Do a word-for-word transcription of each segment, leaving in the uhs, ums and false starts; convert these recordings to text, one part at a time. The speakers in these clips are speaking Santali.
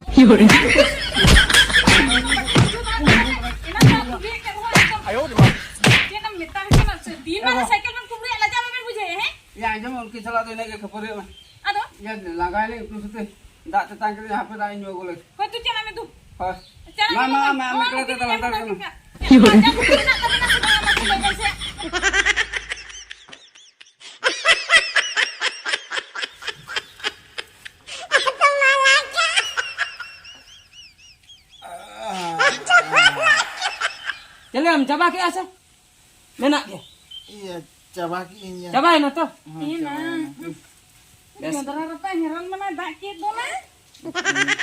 ᱮᱱᱟᱝ ᱫᱚ ᱟᱹᱜᱩ ᱵᱤᱨ ᱠᱮᱫ ᱨᱮᱦᱚᱸ ᱮᱠᱫᱚᱢ ᱪᱮᱫ ᱮᱢ ᱢᱮᱛᱟ ᱠᱚ ᱠᱟᱱᱟ? ᱥᱮ ᱫᱤᱱ ᱢᱟᱱᱮ ᱥᱟᱭᱠᱮᱞ ᱵᱮᱱ ᱠᱩᱢᱵᱽᱲᱩᱭᱟ, ᱞᱟᱡᱟᱣ ᱵᱟᱵᱮᱱ ᱵᱩᱡᱷᱟᱹᱣᱮᱫᱼᱟ, ᱦᱮᱸ? ᱭᱟ, ᱟᱸᱡᱚᱢ ᱢᱮ, ᱩᱱᱠᱤᱱ ᱥᱟᱞᱟᱜ ᱫᱚ ᱤᱱᱟᱹᱜ ᱜᱮ ᱠᱷᱟᱹᱯᱟᱹᱨᱤᱭᱟᱹᱜ ᱢᱮ᱾ ᱟᱫᱚ? ᱭᱟ, ᱞᱟᱸᱜᱟᱭᱮᱱᱟᱹᱧ ᱩᱱᱠᱤᱱ ᱥᱟᱛᱮ᱾ ᱫᱟᱜ ᱛᱮᱛᱟᱝ ᱠᱮᱫᱤᱧᱟ, ᱦᱟᱯᱮ ᱫᱟᱜ ᱤᱧ ᱧᱩ ᱟᱹᱜᱩ ᱞᱮᱜᱮ᱾ ᱦᱳᱭ, ᱛᱚ ᱪᱟᱞᱟᱜ ᱢᱮ, ᱢᱟ, ᱢᱟ, ᱢᱟ, ᱢᱟ, ᱢᱟ, ᱢᱤᱫ ᱠᱟᱲᱮ ᱛᱮ ᱫᱟᱜ ᱦᱟᱛᱟᱲ ᱠᱟᱜ ᱢᱮ᱾ ᱟᱡᱟᱜ ᱵᱩᱫᱷᱤ ᱢᱮᱱᱟᱜ ᱛᱟᱵᱮᱱᱟ ᱥᱮ ᱵᱟᱝ, ᱢᱟᱥᱮ ᱞᱟᱹᱭ ᱵᱮᱱ ᱥᱮ? ᱪᱮᱫ ᱞᱟᱹᱭᱟᱢ, ᱪᱟᱵᱟ ᱠᱮᱜᱼᱟ ᱥᱮ? ᱢᱮᱱᱟᱜ ᱜᱮ᱾ ᱤᱭᱟᱹ, ᱪᱟᱵᱟ ᱠᱮᱜᱼᱟᱹᱧ ᱭᱟ᱾ ᱪᱟᱵᱟᱭᱮᱱᱟ ᱛᱚ? ᱦᱮᱸ, ᱮᱱᱟ᱾ ᱪᱟᱵᱟᱭᱮᱱᱟ᱾ ᱵᱮᱥ᱾ ᱡᱚᱸᱰᱨᱟ ᱨᱟᱯᱟᱜ ᱦᱮᱨᱚᱞ ᱢᱟᱱᱟ ᱫᱟᱜ ᱠᱮᱫ ᱫᱚ ᱱᱟ᱾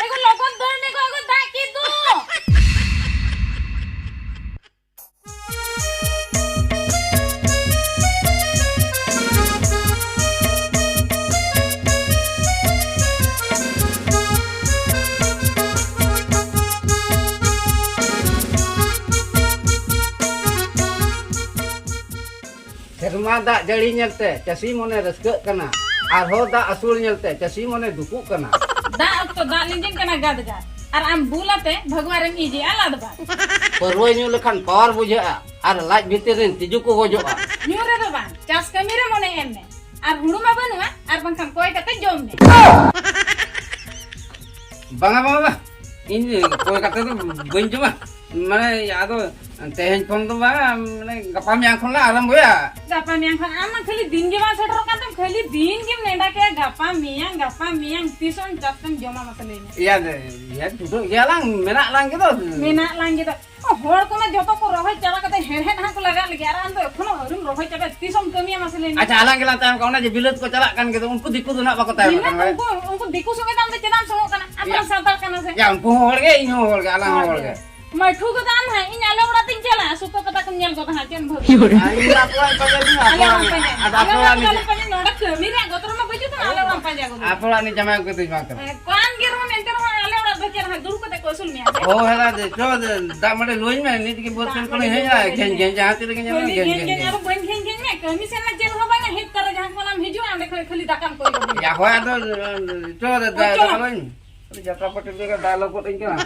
ᱮᱜᱳ, ᱞᱚᱜᱚᱱ ᱫᱟᱹᱲ ᱢᱮ ᱜᱚ, ᱮᱜᱳ, ᱫᱟᱜ ᱠᱮᱫ ᱫᱚ᱾ ᱥᱮᱨᱢᱟ ᱫᱟᱜ ᱡᱟᱹᱲᱤ ᱧᱮᱞᱛᱮ ᱪᱟᱹᱥᱤ ᱢᱚᱱᱮ ᱨᱟᱹᱥᱠᱟᱹᱜ ᱠᱟᱱᱟ, ᱟᱨᱦᱚᱸ ᱫᱟᱜ ᱟᱹᱥᱩᱲ ᱧᱮᱞᱛᱮ ᱪᱟᱹᱥᱤ ᱢᱚᱱᱮ ᱫᱩᱠᱩᱜ ᱠᱟᱱᱟ᱾ ᱫᱟᱜ ᱚᱠᱛᱚ ᱫᱟᱜ ᱞᱤᱸᱡᱤᱱ ᱠᱟᱱᱟ ᱜᱟᱫ ᱜᱟᱫ, ᱟᱨ ᱟᱢ ᱵᱩᱞ ᱟᱛᱮ ᱵᱷᱟᱜᱽᱣᱟᱱ ᱨᱮᱢ ᱤᱡᱮᱜᱼᱟ ᱞᱟᱫ ᱵᱟᱫ᱾ ᱯᱟᱹᱨᱣᱟᱹ ᱧᱩ ᱞᱮᱠᱷᱟᱱ ᱯᱟᱣᱟᱨ ᱵᱩᱡᱷᱟᱹᱜᱼᱟ, ᱟᱨ ᱞᱟᱡ ᱵᱷᱤᱛᱤᱨ ᱨᱮᱱ ᱛᱤᱡᱩ ᱠᱚ ᱜᱚᱡᱚᱜᱼᱟ᱾ ᱧᱩ ᱨᱮᱫᱚ ᱵᱟᱝ, ᱪᱟᱥ ᱠᱟᱹᱢᱤ ᱨᱮ ᱢᱚᱱᱮ ᱮᱢ ᱢᱮ, ᱟᱨ ᱦᱩᱲᱩ ᱢᱟ ᱵᱟᱹᱱᱩᱜᱼᱟ, ᱟᱨ ᱵᱟᱝᱠᱷᱟᱱ ᱠᱚᱭ ᱠᱟᱛᱮ ᱡᱚᱢ ᱢᱮ᱾ ᱵᱟᱝᱟ, ᱵᱟᱝᱟ, ᱵᱟᱝ᱾ ᱤᱧ ᱠᱚᱭ ᱠᱟᱛᱮ ᱫᱚ ᱵᱟᱹᱧ ᱡᱚᱢᱟ᱾ ᱢᱟᱱᱮ, ᱟᱫᱚ ᱛᱮᱦᱮᱧ ᱠᱷᱚᱱ ᱫᱚ ᱵᱟᱝ, ᱢᱟᱱᱮ, ᱜᱟᱯᱟ ᱢᱮᱭᱟᱝ ᱠᱷᱚᱱ ᱞᱮ ᱟᱨᱟᱢᱵᱚᱭᱟ᱾ ᱜᱟᱯᱟ ᱢᱮᱭᱟᱝ ᱠᱷᱚᱱ? ᱟᱢ ᱢᱟ ᱠᱷᱟᱹᱞᱤ ᱫᱤᱱ ᱜᱮ ᱵᱟᱝ ᱥᱮᱴᱮᱨᱚᱜ ᱠᱟᱱ ᱛᱟᱢ, ᱠᱷᱟᱹᱞᱤ ᱫᱤᱱ ᱜᱮᱢ ᱱᱮᱰᱟ ᱠᱮᱜᱼᱟ, ᱜᱟᱯᱟ ᱢᱮᱭᱟᱝ, ᱜᱟᱯᱟ ᱢᱮᱭᱟᱝ᱾ ᱛᱤᱥ ᱦᱚᱸ ᱪᱟᱥ ᱛᱮᱢ ᱡᱚᱢᱟ, ᱢᱟᱥᱮ ᱞᱟᱹᱭ ᱢᱮ? ᱤᱭᱟᱹ, ᱤᱭᱟᱹ, ᱪᱷᱩᱴᱟᱹᱜ ᱜᱮᱭᱟ ᱞᱟᱝ, ᱢᱮᱱᱟᱜ ᱞᱟᱝ ᱜᱮᱫᱚ᱾ ᱢᱮᱱᱟᱜ ᱞᱟᱝ ᱜᱮᱫᱚ᱾ ᱦᱚᱲ ᱠᱚᱢᱟ ᱡᱚᱛᱚ ᱠᱚ ᱨᱚᱦᱚᱭ ᱪᱟᱵᱟ ᱠᱟᱛᱮ ᱦᱮᱲᱦᱮᱫ ᱦᱟᱸᱜ ᱠᱚ ᱞᱟᱜᱟᱜ ᱞᱟᱹᱜᱤᱫ, ᱟᱨ ᱟᱢ ᱫᱚ ᱮᱠᱷᱚᱱᱳ ᱟᱹᱣᱨᱤᱢ ᱨᱚᱦᱚᱭ ᱪᱟᱵᱟᱭᱟ, ᱛᱤᱥ ᱦᱚᱸᱢ ᱠᱟᱹᱢᱤᱭᱟ, ᱢᱟᱥᱮ ᱞᱟᱹᱭ ᱢᱮ? ᱟᱪᱪᱷᱟ, ᱟᱞᱟᱝ ᱜᱮᱞᱟᱝ ᱛᱟᱭᱚᱢ ᱠᱟᱱᱟ, ᱚᱱᱟ ᱡᱮ ᱵᱤᱞᱟᱹᱛ ᱠᱚ ᱪᱟᱞᱟᱜ ᱠᱟᱱ ᱜᱮᱫᱚ, ᱩᱱᱠᱩ ᱫᱤᱠᱩ ᱫᱚ ᱱᱟᱜ ᱵᱟᱠᱚ ᱛᱟᱭᱚᱢ ᱵᱤᱞᱟᱹᱛ ᱠᱟᱱᱟ, ᱵᱟᱲᱟᱭᱟ? ᱩᱱᱠᱩ, ᱩᱱᱠᱩ ᱫᱤᱠᱩ ᱥᱚᱸᱜᱮ ᱫᱚ ᱟᱢ ᱫᱚ ᱪᱮᱫᱟᱜ ᱮᱢ ᱥᱚᱸᱜᱚᱜ ᱠᱟᱱᱟ? ᱟᱯᱮ ᱭᱟ᱾ ᱨᱮᱱ ᱥᱟᱱᱛᱟᱲ ᱠᱟᱱᱟ ᱥᱮ? ᱭᱟ, ᱩᱱᱠᱩ ᱦᱚᱸ ᱦᱚᱲ ᱜᱮ, ᱤᱧ ᱦᱚᱸ ᱦᱚᱲ ᱜᱮ, ᱟᱞᱟᱝ ᱦᱚᱸ ᱦᱚᱲ ᱜᱮ᱾ ᱢᱟᱹᱴᱷᱩ ᱠᱚᱫᱚ ᱟᱢ ᱦᱟᱸᱜ, ᱤᱧ ᱟᱞᱮ ᱚᱲᱟᱜ ᱛᱤᱧ ᱪᱟᱞᱟᱜᱼᱟ, ᱥᱩᱛᱟᱹ ᱯᱟᱛᱟ ᱠᱚᱢ ᱧᱮᱞ ᱜᱚᱫᱟ ᱦᱟᱸᱜ, ᱪᱮᱫ ᱮᱢ ᱵᱷᱟᱹᱵᱤᱭᱟ? ᱟᱨ ᱤᱧ ᱫᱚ ᱟᱯᱮ ᱚᱲᱟᱜ ᱤᱧ ᱯᱟᱸᱡᱟᱭ ᱫᱤᱧᱟ, ᱟᱯᱮ ᱟᱞᱮ ᱚᱲᱟᱜ ᱚᱲᱟᱜ ᱤᱧ ᱤᱧ ᱯᱟᱸᱡᱟᱭ ᱟᱫᱚ ᱟᱯᱮ ᱟᱞᱮ ᱚᱲᱟᱜ ᱚᱲᱟᱜ ᱤᱧ ᱫᱚ ᱟᱞᱮ ᱪᱟᱞᱟᱜᱼᱟ᱾ ᱯᱟᱸᱡᱟᱭ, ᱱᱚᱰᱮ ᱠᱟᱹᱢᱤ ᱨᱮᱭᱟᱜ ᱜᱚᱛᱨᱚ ᱢᱟ ᱵᱟᱹᱪᱩᱜ ᱛᱟᱢᱟ, ᱟᱞᱮ ᱚᱲᱟᱜ ᱮᱢ ᱯᱟᱸᱡᱟ ᱜᱚᱫᱟ᱾ ᱟᱯᱮ ᱚᱲᱟᱜ ᱨᱤᱱᱤᱡ ᱡᱟᱢᱟᱭ ᱟᱹᱜᱩ ᱠᱟᱛᱮ ᱤᱧ ᱵᱟᱝ ᱠᱟᱱᱟ᱾ ᱦᱮᱸ, ᱠᱟᱱ ᱜᱮ ᱨᱮᱦᱚᱸᱢ, ᱮᱱᱛᱮ ᱨᱮᱦᱚᱸ ᱟᱞᱮ ᱚᱲᱟᱜ ᱫᱚ ᱪᱮᱫ ᱦᱟᱸᱜ ᱫᱩᱲᱩᱵ ᱠᱟᱛᱮ ᱠᱚ ᱟᱹᱥᱩᱞ ᱢᱮᱭᱟ ᱦᱟᱸᱜ᱾ ᱦᱳᱭ, ᱦᱮᱞᱟ ᱫᱮ, ᱪᱚ ᱫᱮ, ᱫᱟᱜ ᱢᱟᱹᱰᱤ ᱞᱩᱭ ᱢᱮ, ᱱᱤᱛ ᱜᱮ ᱵᱟᱹᱫᱽ ᱫᱟᱜ ᱥᱮᱱ ᱠᱷᱚᱱᱤᱧ ᱢᱟᱹᱰᱤ ᱦᱮᱡ ᱮᱱᱟ, ᱞᱩᱭ ᱢᱮ᱾ ᱜᱷᱮᱧ ᱜᱷᱮᱧ, ᱡᱟᱦᱟᱸ ᱛᱤ ᱨᱮᱜᱮ ᱧᱟᱢᱚᱜ, ᱠᱷᱟᱹᱞᱤ ᱜᱷᱮᱧ ᱜᱷᱮᱧ ᱜᱷᱮᱧ ᱜᱷᱮᱧ᱾ ᱜᱷᱮᱧ, ᱟᱨᱚ ᱵᱟᱹᱧ ᱜᱷᱮᱧ ᱜᱷᱮᱧ ᱢᱮ, ᱠᱟᱹᱢᱤ ᱥᱮᱱ ᱢᱟ ᱪᱮᱫ ᱦᱚᱸ ᱵᱟᱝᱟ, ᱦᱮᱡ ᱛᱚᱨᱟ ᱡᱟᱦᱟᱸ ᱠᱷᱚᱱᱟᱜ ᱮᱢ ᱦᱤᱡᱩᱜᱼᱟ, ᱚᱸᱰᱮ ᱠᱷᱚᱱ ᱠᱷᱟᱹᱞᱤ ᱫᱟᱠᱟᱢ ᱠᱚᱭ ᱜᱚᱫᱤᱧᱟ᱾ ᱭᱟ, ᱦᱳᱭ, ᱟᱫᱚ, ᱪᱚ ᱫᱮ, ᱫᱟ-, ᱪᱚᱞᱚ᱾ ᱫᱟᱠᱟ ᱞᱩᱭ ᱢᱮ᱾ ᱡᱟᱴᱟ ᱯᱟᱹᱴᱤ ᱞᱮᱠᱟ ᱫᱟᱜ ᱞᱚᱯᱚᱫ ᱟᱹᱧ ᱠᱟᱱᱟ᱾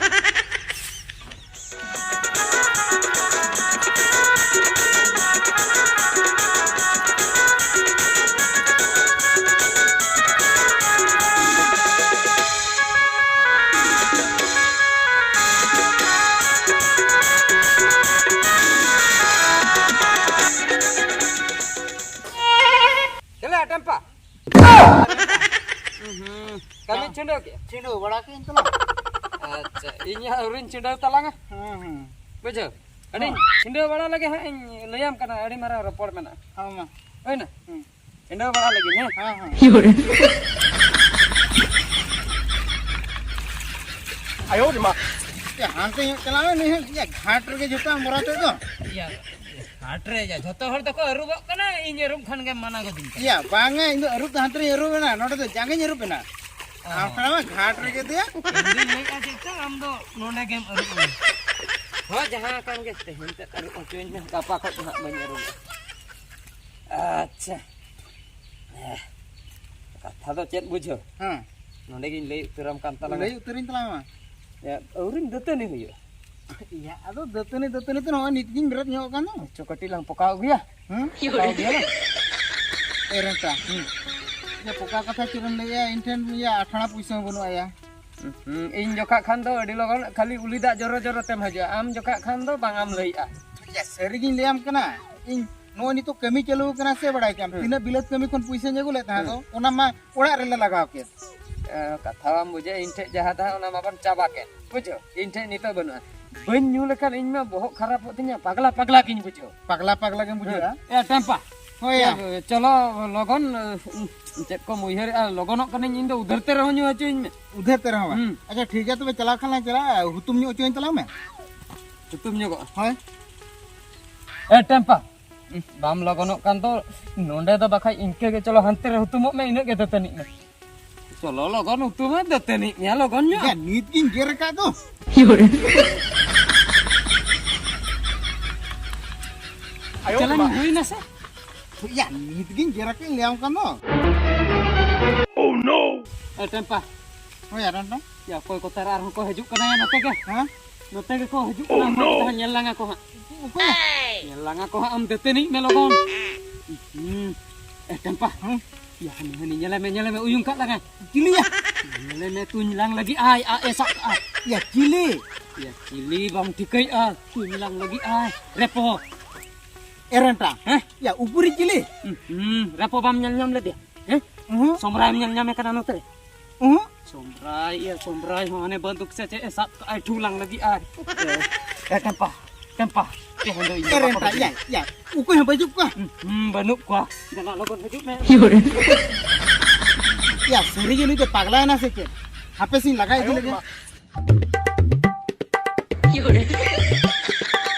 ᱪᱮᱞᱮ ᱴᱮᱢᱯᱟ? ᱦᱩᱸ, ᱠᱟᱹᱢᱤ ᱪᱷᱤᱸᱰᱟᱹᱣ ᱠᱮᱜᱼᱟ? ᱪᱷᱤᱸᱰᱟᱹᱣ ᱵᱟᱲᱟ ᱠᱮᱜᱼᱟᱹᱧ ᱛᱟᱞᱟᱝ᱾ ᱟᱪᱪᱷᱟ, ᱤᱧ ᱦᱟᱸᱜ ᱟᱹᱣᱨᱤᱧ ᱪᱷᱤᱸᱰᱟᱹᱣ ᱛᱟᱞᱟᱝᱟ᱾ ᱦᱩᱸ, ᱦᱩᱸ᱾ ᱵᱩᱡᱷᱟᱹᱣ? ᱟᱹᱰᱤᱧ ᱦᱮᱸ᱾ ᱪᱷᱤᱸᱰᱟᱹᱣ ᱵᱟᱲᱟ ᱞᱮᱜᱮ ᱦᱟᱸᱜ ᱤᱧ ᱞᱟᱹᱭᱟᱢ ᱠᱟᱱᱟ, ᱟᱹᱰᱤ ᱢᱟᱨᱟᱝ ᱨᱚᱯᱚᱲ ᱢᱮᱱᱟᱜᱼᱟ᱾ ᱦᱚᱸ, ᱢᱟ᱾ ᱦᱩᱭᱱᱟ? ᱦᱩᱸ᱾ ᱪᱷᱤᱸᱰᱟᱹᱣ ᱵᱟᱲᱟ ᱞᱮᱜᱮ, ᱦᱮᱸ? ᱦᱮᱸ, ᱦᱮᱸ᱾ ᱟᱭᱳ ᱨᱮ ᱢᱟ᱾ ᱮ, ᱦᱟᱱᱛᱮ ᱧᱚᱜ ᱪᱟᱞᱟᱣ ᱢᱮ, ᱱᱩᱭ ᱦᱚᱸ ᱤᱭᱟᱹ ᱜᱷᱟᱴ ᱨᱮᱜᱮ ᱡᱚᱛᱚ ᱟᱢ ᱵᱚᱨᱟᱛᱮ ᱫᱚ᱾ ᱤᱭᱟᱹ, ᱦᱟᱴ ᱨᱮ ᱡᱟ ᱡᱷᱚᱛᱚ ᱦᱚᱲ ᱫᱚᱠᱚ ᱟᱹᱨᱩᱵᱚᱜ ᱠᱟᱱᱟ, ᱤᱧ ᱟᱹᱨᱩᱵ ᱠᱷᱟᱱ ᱜᱮᱢ ᱢᱟᱱᱟ ᱜᱚᱫᱤᱧ ᱠᱟᱱᱟ᱾ ᱭᱟ, ᱵᱟᱝᱟ, ᱤᱧ ᱫᱚ ᱟᱹᱨᱩᱵ ᱫᱚ ᱦᱟᱱᱛᱮ ᱨᱤᱧ ᱟᱹᱨᱩᱵ ᱮᱱᱟ, ᱱᱚᱰᱮ ᱫᱚ ᱡᱟᱸᱜᱟᱧ ᱟᱹᱨᱩᱵ ᱮᱱᱟ᱾ ᱚ᱾ ᱟᱢ ᱠᱷᱟᱱ ᱢᱟ ᱜᱷᱟᱴ ᱨᱮᱜᱮ ᱫᱮᱭᱟ᱾ ᱤᱧ ᱫᱩᱧ ᱞᱟᱹᱭᱮᱫᱼᱟ ᱪᱮᱫ ᱪᱚᱝ ᱟᱢ ᱫᱚ ᱱᱚᱰᱮ ᱜᱮᱢ ᱟᱹᱨᱩᱵ ᱮᱱᱟ᱾ ᱦᱳᱭ, ᱡᱟᱦᱟᱸ ᱠᱟᱱ ᱜᱮ, ᱛᱮᱦᱮᱧ ᱛᱮᱫ ᱟᱹᱨᱩᱵ ᱦᱚᱪᱚᱧ ᱢᱮ, ᱜᱟᱯᱟ ᱠᱷᱚᱱ ᱫᱚ ᱦᱟᱸᱜ ᱵᱟᱹᱧ ᱟᱹᱨᱩᱵᱚᱜᱼᱟ᱾ ᱟᱪᱪᱷᱟ᱾ ᱦᱮᱸ᱾ ᱠᱟᱛᱷᱟ ᱫᱚ ᱪᱮᱫ ᱵᱩᱡᱷᱟᱹᱣ? ᱦᱮᱸ᱾ ᱱᱚᱰᱮ ᱜᱤᱧ ᱞᱟᱹᱭ ᱩᱛᱟᱹᱨᱟᱢ ᱠᱟᱱ ᱛᱟᱞᱟᱝᱟ᱾ ᱞᱟᱹᱭ ᱩᱛᱟᱹᱨᱤᱧ ᱛᱟᱞᱟᱝ ᱢᱮ᱾ ᱮ, ᱟᱹᱣᱨᱤᱢ ᱫᱟᱹᱛᱟᱹᱱᱤ ᱦᱩᱭᱩᱜᱼᱟ᱾ ᱤᱭᱟ, ᱟᱫᱚ ᱫᱟᱹᱛᱟᱹᱱᱤ, ᱫᱟᱹᱛᱟᱹᱱᱤ ᱛᱮ ᱱᱚᱜᱼᱚᱭ ᱱᱤᱛ ᱜᱤᱧ ᱵᱮᱨᱮᱫ ᱧᱚᱜ ᱟᱠᱟᱱ ᱫᱚ᱾ ᱪᱚ, ᱠᱟᱹᱴᱤᱡ ᱞᱟᱝ ᱯᱚᱠᱟᱣ ᱟᱹᱜᱩᱭᱟ᱾ ᱦᱮᱸ? ᱯᱚᱠᱟᱣ ᱟᱹᱜᱩᱭᱟ ᱞᱟᱝ᱾ ᱮ ᱨᱮᱴᱟ, ᱦᱩᱸ᱾ ᱤᱭᱟᱹ, ᱯᱚᱠᱟ ᱠᱟᱛᱷᱟ ᱪᱮᱫ ᱮᱢ ᱞᱟᱹᱭᱟ? ᱤᱧ ᱴᱷᱮᱱ ᱤᱭᱟᱹ ᱟᱴᱷᱟᱬᱟ ᱯᱩᱭᱥᱟᱹ ᱦᱚᱸ ᱵᱟᱹᱱᱩᱜᱼᱟ ᱭᱟ᱾ ᱦᱩᱸ, ᱤᱧ ᱡᱚᱠᱷᱟᱜ ᱠᱷᱟᱱ ᱫᱚ ᱟᱹᱰᱤ ᱞᱚᱜᱚᱱ ᱠᱷᱟᱹᱞᱤ ᱩᱞᱤ ᱫᱟᱜ ᱡᱚᱨᱚ ᱡᱚᱨᱚ ᱛᱮᱢ ᱦᱤᱡᱩᱜᱼᱟ᱾ ᱟᱢ ᱡᱚᱠᱷᱟᱜ ᱠᱷᱟᱱ ᱫᱚ ᱵᱟᱝ ᱮᱢ ᱞᱟᱹᱭᱮᱜᱼᱟ᱾ ᱤᱭᱟ, ᱥᱟᱹᱨᱤ ᱜᱤᱧ ᱞᱟᱹᱭᱟᱢ ᱠᱟᱱᱟ᱾ ᱤᱧ ᱱᱚᱜᱼᱚᱭ ᱱᱤᱛᱚᱜ ᱠᱟᱹᱢᱤ ᱪᱟᱹᱞᱩ ᱟᱠᱟᱱᱟ ᱥᱮ, ᱵᱟᱲᱟᱭ ᱠᱮᱜᱼᱟᱢ? ᱦᱩᱸ᱾ ᱛᱤᱱᱟᱹᱜ ᱵᱤᱞᱟᱹᱛ ᱠᱟᱹᱢᱤ ᱠᱷᱚᱱ ᱯᱩᱭᱥᱟᱹᱧ ᱟᱹᱜᱩ ᱞᱮᱫ ᱛᱟᱦᱮᱸᱫ ᱦᱩᱸ᱾ ᱫᱚ, ᱚᱱᱟ ᱢᱟ ᱚᱲᱟᱜ ᱨᱮᱞᱮ ᱞᱟᱜᱟᱣ ᱠᱮᱫ᱾ ᱮ, ᱠᱟᱛᱷᱟ ᱵᱟᱢ ᱵᱩᱡᱷᱟᱹᱣᱟ, ᱤᱧ ᱴᱷᱮᱡ ᱡᱟᱦᱟᱸ ᱛᱟᱦᱮᱸ ᱚᱱᱟ ᱢᱟᱵᱚᱱ ᱪᱟᱵᱟ ᱠᱮᱫ, ᱵᱩᱡᱷᱟᱹᱣ? ᱤᱧ ᱴᱷᱮᱡ ᱱᱤᱛᱚᱜ ᱵᱟᱹᱱᱩᱜᱼᱟ᱾ ᱵᱟᱹᱧ ᱧᱩ ᱞᱮᱠᱷᱟᱱ ᱤᱧ ᱢᱟ ᱵᱚᱦᱚᱜ ᱠᱷᱟᱨᱟᱯᱚᱜ ᱛᱤᱧᱟ, ᱯᱟᱜᱽᱞᱟ ᱯᱟᱜᱽᱞᱟ ᱜᱤᱧ ᱵᱩᱡᱷᱟᱹᱣᱟ᱾ ᱯᱟᱜᱽᱞᱟ ᱯᱟᱜᱽᱞᱟ ᱜᱮᱢ ᱵᱩᱡᱷᱟᱹᱣᱟ? ᱦᱮᱸ᱾ ᱮ, ᱴᱮᱢᱯᱟ᱾ ᱦᱳᱭ ᱭᱟ᱾ ᱮ, ᱪᱚᱞᱚ ᱞᱚᱜᱚᱱ, ᱮ, ᱪᱮᱫ ᱠᱚᱢ ᱩᱭᱦᱟᱹᱨᱮᱜᱼᱟ? ᱞᱚᱜᱚᱱᱚᱜ ᱠᱟᱹᱱᱟᱹᱧ, ᱤᱧ ᱫᱚ ᱩᱫᱷᱟᱹᱨ ᱛᱮ ᱨᱮᱦᱚᱸ ᱧᱩ ᱦᱚᱪᱚᱧ ᱢᱮ᱾ ᱩᱫᱷᱟᱹᱨ ᱛᱮ ᱨᱮᱦᱚᱸ ᱵᱟᱝ? ᱦᱩᱸ᱾ ᱟᱪᱪᱷᱟ, ᱴᱷᱤᱠ ᱜᱮᱭᱟ, ᱛᱚᱵᱮ ᱪᱟᱞᱟᱣ ᱠᱷᱟᱱ ᱞᱟᱝ ᱪᱟᱞᱟᱜᱼᱟ, ᱦᱩᱛᱩᱢ ᱧᱚᱜ ᱦᱚᱪᱚᱧ ᱛᱟᱞᱟᱝ ᱢᱮ᱾ ᱦᱩᱛᱩᱢ ᱧᱚᱜᱚᱜᱼᱟ? ᱦᱳᱭ᱾ ᱮ, ᱴᱮᱢᱯᱟ᱾ ᱵᱟᱢ ᱞᱚᱜᱚᱱᱚᱜ ᱠᱟᱱ ᱫᱚ, ᱱᱚᱸᱰᱮ ᱫᱚ ᱵᱟᱠᱷᱟᱡ ᱤᱱᱠᱟᱹ ᱜᱮ, ᱪᱚᱞᱚ ᱦᱟᱱᱛᱮ ᱨᱮ ᱦᱩᱛᱩᱢᱚᱜ ᱢᱮ, ᱤᱱᱟᱹᱜ ᱜᱮ ᱫᱟᱹᱛᱟᱹᱱᱤᱜ ᱢᱮ᱾ ᱪᱚᱞᱚ ᱞᱚᱜᱚᱱ ᱦᱩᱛᱩᱢ ᱢᱮ, ᱫᱟᱹᱛᱟᱹᱱᱤᱜ ᱢᱮᱭᱟ ᱞᱚᱜᱚᱱ ᱧᱚᱜ᱾ ᱭᱟ, ᱱᱤᱛ ᱜᱤᱧ ᱜᱮᱨ ᱟᱠᱟᱫ ᱫᱚ᱾ ᱟᱭᱳ ᱪᱟᱞᱟᱝ ᱵᱟᱵᱟ᱾ ᱦᱩᱭ ᱱᱟ ᱥᱮ? ᱭᱟ, ᱱᱤᱛ ᱜᱤᱧ ᱜᱮᱨ ᱟᱠᱟᱫ ᱞᱟᱹᱭᱟᱢ ᱠᱟᱱ ᱫᱚ᱾ ᱮ, ᱴᱮᱢᱯᱟ᱾ ᱦᱳᱭ, ᱟᱨ ᱢᱤᱫᱴᱟᱝ᱾ ᱭᱟ, ᱚᱠᱚᱭ ᱠᱚ ᱛᱟᱨᱟ ᱟᱨᱦᱚᱸ ᱠᱚ ᱦᱤᱡᱩᱜ ᱠᱟᱱᱟ ᱭᱟ ᱱᱚᱛᱮ ᱜᱮ᱾ ᱦᱮᱸ? ᱱᱚᱛᱮ ᱜᱮᱠᱚ ᱦᱤᱡᱩᱜ ᱠᱟᱱᱟ᱾ ᱦᱚᱲ ᱠᱚ ᱧᱮᱞ ᱞᱟᱝᱟ ᱠᱚ ᱦᱟᱸᱜ᱾ ᱚᱠᱚᱭ? ᱧᱮᱞ ᱞᱟᱝᱟ ᱠᱚ ᱦᱟᱸᱜ, ᱟᱢ ᱫᱟᱹᱛᱟᱹᱱᱤᱜ ᱢᱮ ᱞᱚᱜᱚᱱ᱾ ᱦᱩᱸ᱾ ᱮ, ᱴᱮᱢᱯᱟ᱾ ᱦᱮᱸ? ᱭᱟ, ᱦᱟᱹᱱᱤ, ᱦᱟᱹᱱᱤ, ᱧᱮᱞᱮ ᱢᱮ, ᱧᱮᱞᱮ ᱢᱮ, ᱩᱭᱩᱝ ᱠᱟᱜ ᱞᱟᱝᱟᱭ᱾ ᱪᱤᱞᱤᱭᱟ? ᱧᱮᱞᱮ ᱢᱮ, ᱛᱩᱧ ᱞᱟᱝ ᱞᱟᱹᱜᱤᱫ ᱟᱭ, ᱟ, ᱮ ᱥᱟᱵ ᱠᱟᱜᱼᱟ᱾ ᱭᱟ, ᱪᱤᱞᱤ? ᱭᱟ, ᱪᱤᱞᱤ ᱵᱟᱢ ᱴᱷᱤᱠᱟᱹᱭᱮᱜᱼᱟ? ᱛᱩᱧ ᱞᱟᱝ ᱞᱟᱹᱜᱤᱫ ᱟᱭ᱾ ᱨᱮᱯᱚ᱾ ᱮᱨᱮᱱᱴᱟ᱾ ᱦᱮᱸ? ᱭᱟ, ᱩᱯᱩᱨᱤ ᱪᱤᱞᱤ? ᱦᱩᱸ, ᱨᱮᱯᱚ ᱵᱟᱢ ᱧᱮᱞ ᱧᱟᱢ ᱞᱮᱫᱮᱭᱟ? ᱦᱮᱸ? ᱩᱦᱩᱸ᱾ ᱥᱚᱢᱨᱟᱭᱮᱢ ᱧᱮᱞ ᱧᱟᱢᱮ ᱠᱟᱱᱟ ᱱᱚᱛᱮ ᱨᱮ? ᱩᱦᱩᱸ᱾ ᱥᱚᱢᱨᱟᱭ, ᱤᱭᱟᱹ, ᱥᱚᱢᱨᱟᱭ ᱦᱚᱸ ᱦᱟᱱᱮ ᱵᱟᱹᱫᱩᱠ ᱥᱮ ᱪᱮᱫ ᱮ ᱥᱟᱵ ᱠᱟᱜᱼᱟᱭ, ᱴᱷᱩ ᱞᱟᱝ ᱞᱟᱹᱜᱤᱫ ᱟᱭ᱾ ᱮ, ᱮ, ᱴᱮᱢᱯᱟ, ᱴᱮᱢᱯᱟ, ᱛᱮᱦᱮᱧ ᱫᱚ ᱤᱧ ᱫᱚ ᱮᱨᱮᱱᱴᱟ, ᱵᱟᱠᱚ ᱭᱟ, ᱭᱟ, ᱚᱠᱚᱭ ᱦᱚᱸ ᱵᱟᱹᱡᱩᱜ ᱠᱚᱣᱟ᱾ ᱦᱩᱸ, ᱦᱩᱸ, ᱵᱟᱹᱱᱩᱜ ᱠᱚᱣᱟ᱾ ᱫᱮᱞᱟ ᱞᱚᱜᱚᱱ ᱦᱤᱡᱩᱜ ᱢᱮ᱾ ᱭᱟ, ᱥᱟᱹᱨᱤ ᱜᱮ ᱱᱩᱭ ᱫᱚ ᱯᱟᱜᱽᱞᱟᱭᱮᱱᱟ ᱥᱮ ᱪᱮᱫ? ᱦᱟᱯᱮ ᱥᱮᱧ ᱞᱟᱜᱟ ᱤᱫᱤ ᱞᱮᱜᱮ᱾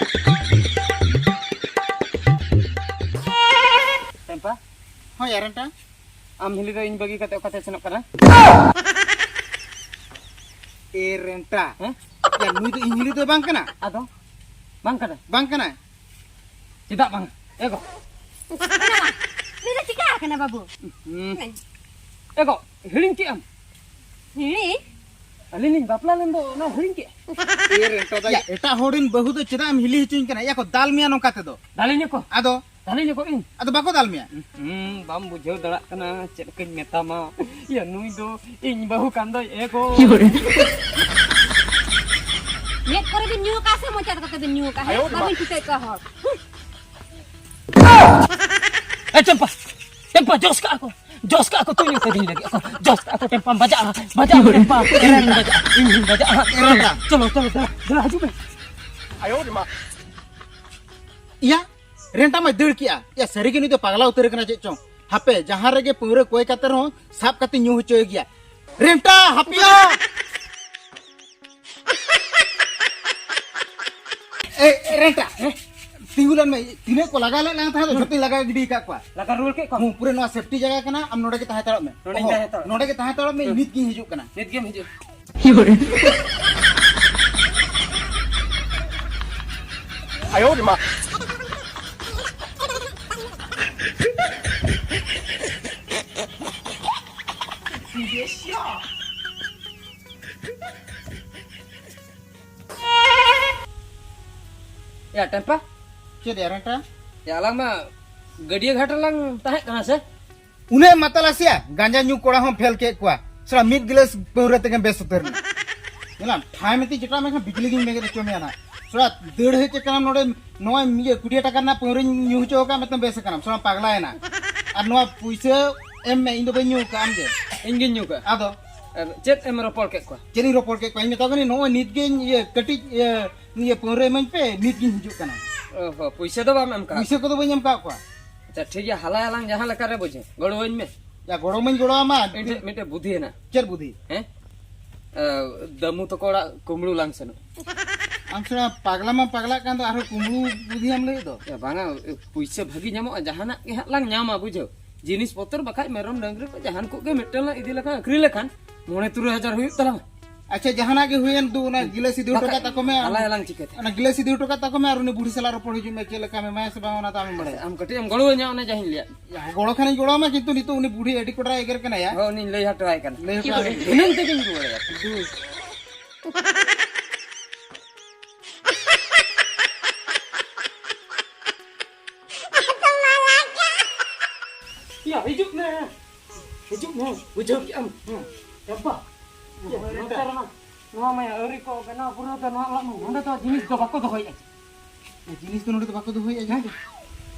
ᱴᱮᱢᱯᱟ? ᱦᱳᱭ, ᱮᱨᱮᱱᱴᱟ᱾ ᱟᱢ ᱦᱤᱞᱤ ᱫᱚ ᱤᱧ ᱵᱟᱹᱜᱤ ᱠᱟᱛᱮ ᱚᱠᱟᱛᱮ ᱥᱮᱱᱚᱜ ᱠᱟᱱᱟ? ᱮᱨᱮᱱᱴᱟ᱾ ᱦᱮᱸ? ᱭᱟ, ᱱᱩᱭ ᱫᱚ ᱤᱧ ᱦᱤᱞᱤ ᱫᱚ ᱵᱟᱝ ᱠᱟᱱᱟ᱾ ᱟᱫᱚ? ᱵᱟᱝ ᱠᱟᱱᱟ? ᱵᱟᱝ ᱠᱟᱱᱟ᱾ ᱪᱮᱫᱟᱜ ᱵᱟᱝ? ᱮ ᱜᱚ᱾ ᱱᱩᱭ ᱫᱚ ᱪᱤᱠᱟ ᱟᱠᱟᱱᱟ ᱵᱟᱹᱵᱩ? ᱦᱩᱸ᱾ ᱮ ᱜᱚ, ᱦᱤᱲᱤᱧ ᱠᱮᱜ ᱟᱢ? ᱦᱤᱲᱤᱧ? ᱟᱹᱞᱤᱧ ᱞᱤᱧ ᱵᱟᱯᱞᱟ ᱞᱮᱱ ᱫᱚ, ᱚᱱᱟ ᱦᱤᱲᱤᱧ ᱠᱮᱜ? ᱮ ᱨᱮᱴᱚ ᱫᱟ, ᱭᱟ, ᱮᱴᱟᱜ ᱦᱚᱲ ᱨᱮᱱ ᱵᱟᱹᱦᱩ ᱫᱚ ᱪᱮᱫᱟᱜ ᱮᱢ ᱦᱤᱞᱤ ᱦᱚᱪᱚᱧ ᱠᱟᱱᱟ? ᱭᱟ ᱠᱚ ᱫᱟᱞ ᱢᱮᱭᱟ ᱱᱚᱝᱠᱟ ᱛᱮᱫᱚ᱾ ᱫᱟᱞᱤᱧ ᱟᱠᱚ? ᱟᱫᱚ? ᱫᱟᱞᱤᱧ ᱟᱠᱚ ᱤᱧ? ᱟᱫᱚ ᱵᱟᱠᱚ ᱫᱟᱞ ᱢᱮᱭᱟ? ᱦᱩᱸ, ᱵᱟᱢ ᱵᱩᱡᱷᱟᱹᱣ ᱫᱟᱲᱮᱭᱟᱜ ᱠᱟᱱᱟ, ᱪᱮᱫ ᱞᱮᱠᱟᱧ ᱢᱮᱛᱟᱢᱟ᱾ ᱭᱟ, ᱱᱩᱭ ᱫᱚ ᱤᱧ ᱵᱟᱹᱦᱩ ᱠᱟᱱ ᱫᱚᱭ, ᱮ ᱜᱚ᱾ ᱢᱮᱫ ᱠᱚᱨᱮ ᱵᱤᱱ ᱧᱩ ᱟᱠᱟᱫ ᱥᱮ ᱢᱚᱪᱟ ᱠᱚᱛᱮ ᱵᱤᱱ ᱧᱩ ᱟᱠᱟᱫ? ᱦᱮᱸ? ᱵᱟᱹᱵᱤᱱ ᱴᱷᱤᱠᱟᱹᱭᱮᱫ ᱠᱚᱣᱟ ᱦᱚᱲ᱾ ᱮ ᱪᱟᱢᱯᱟ, ᱪᱟᱢᱯᱟ, ᱡᱚᱥ ᱠᱟᱜᱼᱟ ᱠᱚ, ᱡᱚᱥ ᱠᱟᱜᱼᱟ ᱠᱚ, ᱛᱩᱭᱩ ᱛᱮ ᱵᱤᱧ ᱞᱟᱹᱜᱤᱫ ᱠᱚ, ᱡᱚᱥ ᱠᱟᱜᱼᱟ ᱠᱚ, ᱪᱟᱢᱯᱟ, ᱵᱟᱡᱟᱜᱼᱟ, ᱵᱟᱡᱟᱜᱼᱟ, ᱪᱟᱢᱯᱟ, ᱤᱧ ᱵᱟᱡᱟᱜᱼᱟ, ᱤᱧ ᱵᱟᱡᱟᱜᱼᱟ, ᱦᱟᱸᱜ᱾ ᱮᱨᱟ᱾ ᱪᱚᱞᱚ, ᱪᱚᱞᱚ, ᱫᱮᱞᱟ, ᱫᱮᱞᱟ, ᱦᱤᱡᱩᱜ ᱢᱮ᱾ ᱤᱭᱟ, ᱨᱮᱱᱴᱟ ᱢᱟᱭ ᱫᱟᱹᱲ ᱠᱮᱜᱼᱟ᱾ ᱤᱭᱟ, ᱥᱟᱹᱨᱤ ᱜᱮ ᱱᱩᱭ ᱫᱚ ᱯᱟᱜᱽᱞᱟ ᱩᱛᱟᱹᱨ ᱟᱠᱟᱱᱟ ᱪᱮᱫ ᱪᱚᱝ᱾ ᱦᱟᱯᱮ, ᱡᱟᱦᱟᱸ ᱨᱮᱜᱮ ᱯᱟᱹᱣᱨᱟᱹ ᱠᱚᱭ ᱠᱟᱛᱮ ᱨᱮᱦᱚᱸ ᱥᱟᱵ ᱠᱟᱛᱮ ᱧᱩ ᱦᱚᱪᱚᱭᱮ ᱜᱮᱭᱟ᱾ ᱨᱮᱱᱴᱟ, ᱦᱟᱯᱮᱭᱟ᱾ ᱮ, ᱮ, ᱨᱮᱱᱴᱟ, ᱦᱮᱸ? ᱛᱤᱸᱜᱩ ᱞᱮᱱ ᱢᱮ᱾ ᱛᱤᱱᱟᱹᱜ ᱠᱚ ᱞᱟᱜᱟ ᱞᱮᱫ ᱞᱟᱝ ᱛᱟᱦᱮᱸ ᱫᱚ, ᱦᱩᱸ᱾ ᱡᱷᱚᱛᱚᱧ ᱞᱟᱜᱟ ᱜᱤᱰᱤ ᱟᱠᱟᱫ ᱠᱚᱣᱟ᱾ ᱞᱟᱜᱟ ᱨᱩᱣᱟᱹᱲ ᱠᱮᱫ ᱠᱚᱣᱟ? ᱦᱩᱸ, ᱯᱩᱨᱟᱹ ᱱᱚᱣᱟ ᱥᱮᱯᱴᱤ ᱡᱟᱭᱜᱟ ᱠᱟᱱᱟ, ᱟᱢ ᱱᱚᱰᱮ ᱜᱮ ᱛᱟᱦᱮᱸ ᱦᱟᱛᱟᱲᱚᱜ ᱢᱮ᱾ ᱱᱚᱰᱮᱧ ᱚᱦᱚ, ᱛᱟᱦᱮᱸ ᱦᱟᱛᱟᱲᱚᱜ ᱢᱮ᱾ ᱦᱩᱸ᱾ ᱱᱤᱛ ᱜᱤᱧ ᱦᱤᱡᱩᱜ ᱠᱟᱱᱟ᱾ ᱱᱤᱛ ᱜᱮᱢ ᱦᱤᱡᱩᱜ᱾ ᱭᱟ ᱴᱮᱢᱯᱟ᱾ ᱪᱮᱫ ᱭᱟ ᱨᱮᱱᱴᱟ? ᱭᱟ, ᱟᱞᱟᱝ ᱢᱟ ᱜᱟᱹᱰᱭᱟᱹ ᱜᱷᱟᱴ ᱨᱮᱞᱟᱝ ᱛᱟᱦᱮᱸ ᱠᱟᱱᱟ ᱥᱮ? ᱩᱱᱟᱹᱜ ᱢᱟᱛᱟᱞᱟ ᱥᱮᱭᱟ, ᱜᱟᱸᱡᱟ ᱧᱩ ᱠᱚᱲᱟ ᱦᱚᱸ ᱯᱷᱮᱞ ᱠᱮᱫ ᱠᱚᱣᱟ᱾ ᱥᱟᱞᱟ ᱢᱤᱫ ᱜᱤᱞᱟᱹᱥ ᱯᱟᱹᱣᱨᱟᱹ ᱛᱮᱜᱮᱢ ᱵᱮᱥ ᱩᱛᱟᱹᱨ ᱮᱱᱟ᱾ ᱧᱮᱞᱟᱢ, ᱴᱷᱟᱭ ᱢᱮᱛᱤ ᱪᱮᱴᱟ ᱢᱮᱠᱷᱟᱱ ᱵᱤᱡᱽᱞᱤ ᱜᱤᱧ ᱵᱮᱸᱜᱮᱫ ᱦᱚᱪᱚ ᱢᱮᱭᱟ ᱱᱟᱜ᱾ ᱥᱟᱞᱟ ᱫᱟᱹᱲ ᱦᱮᱡ ᱠᱟᱱᱟᱢ ᱱᱚᱰᱮ, ᱱᱚᱣᱟ ᱤᱭᱟᱹ ᱠᱩᱰᱤᱭᱟ ᱴᱟᱠᱟ ᱨᱮᱱᱟᱜ ᱯᱟᱹᱣᱨᱟᱹᱧ ᱧᱩ ᱦᱚᱪᱚ ᱟᱠᱟᱫ ᱢᱮᱛᱮᱢ ᱵᱮᱥ ᱟᱠᱟᱱᱟᱢ᱾ ᱥᱟᱞᱟ ᱯᱟᱜᱽᱞᱟᱭᱮᱱᱟ᱾ ᱟᱨ ᱱᱚᱣᱟ ᱯᱩᱭᱥᱟᱹ ᱮᱢ ᱢᱮ, ᱤᱧ ᱫᱚ ᱵᱟᱹᱧ ᱧᱩ ᱟᱠᱟᱫ, ᱟᱢ ᱜᱮ᱾ ᱤᱧ ᱜᱤᱧ ᱧᱩ ᱠᱟᱜᱼᱟ᱾ ᱟᱫᱚ? ᱟᱨ ᱪᱮᱫ ᱮᱢ ᱨᱚᱯᱚᱲ ᱠᱮᱫ ᱠᱚᱣᱟ? ᱪᱮᱫ ᱤᱧ ᱨᱚᱯᱚᱲ ᱠᱮᱫ ᱠᱚᱣᱟ? ᱤᱧ ᱢᱮᱛᱟ ᱠᱚ ᱠᱟᱹᱱᱟᱹᱧ, ᱱᱚᱜᱼᱚᱭ ᱱᱤᱛ ᱜᱮ ᱤᱭᱟᱹ ᱠᱟᱹᱴᱤᱡ ᱤᱭᱟᱹ ᱤᱭᱟᱹ ᱯᱟᱹᱣᱨᱟᱹ ᱤᱢᱟᱹᱧ ᱯᱮ, ᱱᱤᱛ ᱜᱤᱧ ᱦᱤᱡᱩᱜ ᱠᱟᱱᱟ᱾ ᱚ ᱦᱚ, ᱯᱩᱭᱥᱟᱹ ᱫᱚ ᱵᱟᱢ ᱮᱢ ᱠᱟᱜ? ᱯᱩᱭᱥᱟᱹ ᱠᱚᱫᱚ ᱵᱟᱹᱧ ᱮᱢ ᱠᱟᱜ ᱠᱚᱣᱟ᱾ ᱟᱪᱪᱷᱟ, ᱴᱷᱤᱠ ᱜᱮᱭᱟ, ᱦᱟᱞᱟᱭᱟᱞᱟᱝ ᱡᱟᱦᱟᱸ ᱞᱮᱠᱟ ᱨᱮ ᱵᱩᱡᱷᱟᱹ, ᱜᱚᱲᱚᱣᱟᱹᱧ ᱢᱮ᱾ ᱭᱟ, ᱜᱚᱲᱚ ᱢᱟᱹᱧ ᱜᱚᱲᱚ ᱟᱢᱟ᱾ ᱢᱤᱫᱴᱮᱡ, ᱢᱤᱫᱴᱮᱡ ᱵᱩᱫᱷᱤ ᱦᱮᱱᱟᱜ᱾ ᱪᱮᱫ ᱵᱩᱫᱷᱤ? ᱦᱮᱸ? ᱮ, ᱫᱟᱢᱩ ᱛᱟᱠᱚ ᱚᱲᱟᱜ ᱠᱩᱢᱵᱽᱲᱩ ᱞᱟᱝ ᱥᱮᱱᱚᱜ᱾ ᱟᱢ ᱥᱮᱬᱟ ᱯᱟᱜᱽᱞᱟ ᱢᱟ ᱯᱟᱜᱽᱞᱟᱜ ᱠᱟᱱ ᱫᱚ, ᱟᱨᱦᱚᱸ ᱠᱩᱢᱵᱽᱲᱩ ᱵᱩᱫᱷᱤᱭᱟᱢ ᱞᱟᱹᱭᱮᱫ ᱫᱚ? ᱭᱟ, ᱵᱟᱝᱟ, ᱯᱩᱭᱥᱟᱹ ᱵᱷᱟᱹᱜᱤ ᱧᱟᱢᱚᱜᱼᱟ, ᱡᱟᱦᱟᱱᱟᱜ ᱜᱮ ᱦᱟᱸᱜ ᱞᱟᱝ ᱧᱟᱢᱟ, ᱵᱩᱡᱷᱟᱹᱣ᱾ ᱡᱤᱱᱤᱥ ᱯᱚᱛᱚᱨ ᱵᱟᱠᱷᱟᱡ ᱢᱮᱨᱚᱢ ᱰᱟᱹᱝᱨᱤ ᱠᱚ ᱡᱟᱦᱟᱱ ᱠᱚ ᱜᱮ ᱢᱤᱫᱴᱟᱝ ᱞᱟᱝ ᱤᱫᱤ ᱞᱮᱠᱷᱟᱱ, ᱟᱹᱠᱷᱨᱤᱧ ᱞᱮᱠᱷᱟᱱ ᱢᱚᱬᱮ ᱛᱩᱨᱩᱭ ᱦᱟᱡᱟᱨ ᱦᱩᱭᱩᱜ ᱛᱟᱞᱟᱝᱟ᱾ ᱟᱪᱪᱷᱟ, ᱡᱟᱦᱟᱱᱟᱜ ᱜᱮ ᱦᱩᱭᱮᱱ ᱫᱩ, ᱚᱱᱟ ᱜᱤᱞᱟᱹᱥ ᱤᱫᱤ ᱦᱚᱴᱚ ᱵᱟᱠᱷᱟᱡ ᱠᱟᱜ ᱛᱟᱠᱚ ᱢᱮ᱾ ᱟᱞᱟᱭ ᱟᱞᱟᱝ ᱪᱤᱠᱟᱹᱛᱮ? ᱚᱱᱟ ᱜᱤᱞᱟᱹᱥ ᱤᱫᱤ ᱦᱚᱴᱚ ᱠᱟᱜ ᱛᱟᱠᱚ ᱢᱮ ᱟᱨ ᱩᱱᱤ ᱵᱩᱲᱦᱤ ᱥᱟᱞᱟᱜ ᱨᱚᱯᱚᱲ ᱦᱤᱡᱩᱜ ᱢᱮ, ᱪᱮᱫ ᱞᱮᱠᱟ ᱢᱮᱢᱟᱭᱟ ᱥᱮ ᱵᱟᱝ, ᱚᱱᱟ ᱫᱚ ᱟᱢᱮᱢ ᱵᱟᱲᱟᱭᱟ᱾ ᱟᱢ ᱠᱟᱹᱴᱤᱡ ᱮᱢ ᱜᱚᱲᱚ ᱟᱹᱧᱟ, ᱚᱱᱮ ᱡᱟᱦᱟᱸᱧ ᱞᱟᱹᱭᱟᱫ᱾ ᱭᱟ, ᱜᱚᱲᱚ ᱠᱷᱟᱱᱤᱧ ᱜᱚᱲᱚ ᱟᱢᱟ, ᱠᱤᱱᱛᱩ ᱱᱤᱛᱚᱜ ᱩᱱᱤ ᱵᱩᱲᱦᱤ ᱟᱹᱰᱤ ᱠᱚᱰᱨᱟᱭ ᱮᱜᱮᱨ ᱠᱟᱱᱟᱭᱟ᱾ ᱦᱳᱭ, ᱩᱱᱤᱧ ᱞᱟᱹᱭ ᱦᱚᱴᱚ ᱟᱭ ᱠᱟᱱᱟ᱾ ᱞᱟᱹᱭ ᱦᱚᱴᱚ ᱟᱭ ᱢᱮ᱾ ᱫᱷᱤᱱᱟᱹᱝ ᱛᱮᱜᱮᱧ ᱨᱩᱣᱟᱹᱲᱟ᱾ ᱭᱟ, ᱦᱤᱡᱩᱜ ᱢᱮ᱾ ᱦᱤᱡᱩᱜ ᱢᱮ᱾ ᱵᱩᱡᱷᱟᱹᱣ ᱠᱮᱜ ᱟᱢ? ᱦᱮᱸ᱾ ᱮ ᱵᱟ᱾ ᱦᱳᱭ, ᱱᱚᱛᱮ ᱨᱮᱢᱟ ᱱᱚᱣᱟ ᱢᱟ ᱟᱹᱣᱨᱤ ᱠᱚ ᱵᱮᱱᱟᱣ ᱯᱩᱨᱟᱹᱣ ᱫᱚ, ᱱᱚᱣᱟ ᱚᱲᱟᱜ ᱢᱟ ᱱᱚᱸᱰᱮ ᱫᱚ ᱡᱤᱱᱤᱥ ᱫᱚ ᱵᱟᱠᱚ ᱫᱚᱦᱚᱭᱮᱫᱼᱟ᱾ ᱡᱤᱱᱤᱥ ᱫᱚ ᱱᱚᱰᱮ ᱫᱚ ᱵᱟᱠᱚ ᱫᱚᱦᱚᱭᱮᱫᱼᱟ, ᱦᱮᱸ? ᱡᱤᱱᱤᱥ ᱫᱚ᱾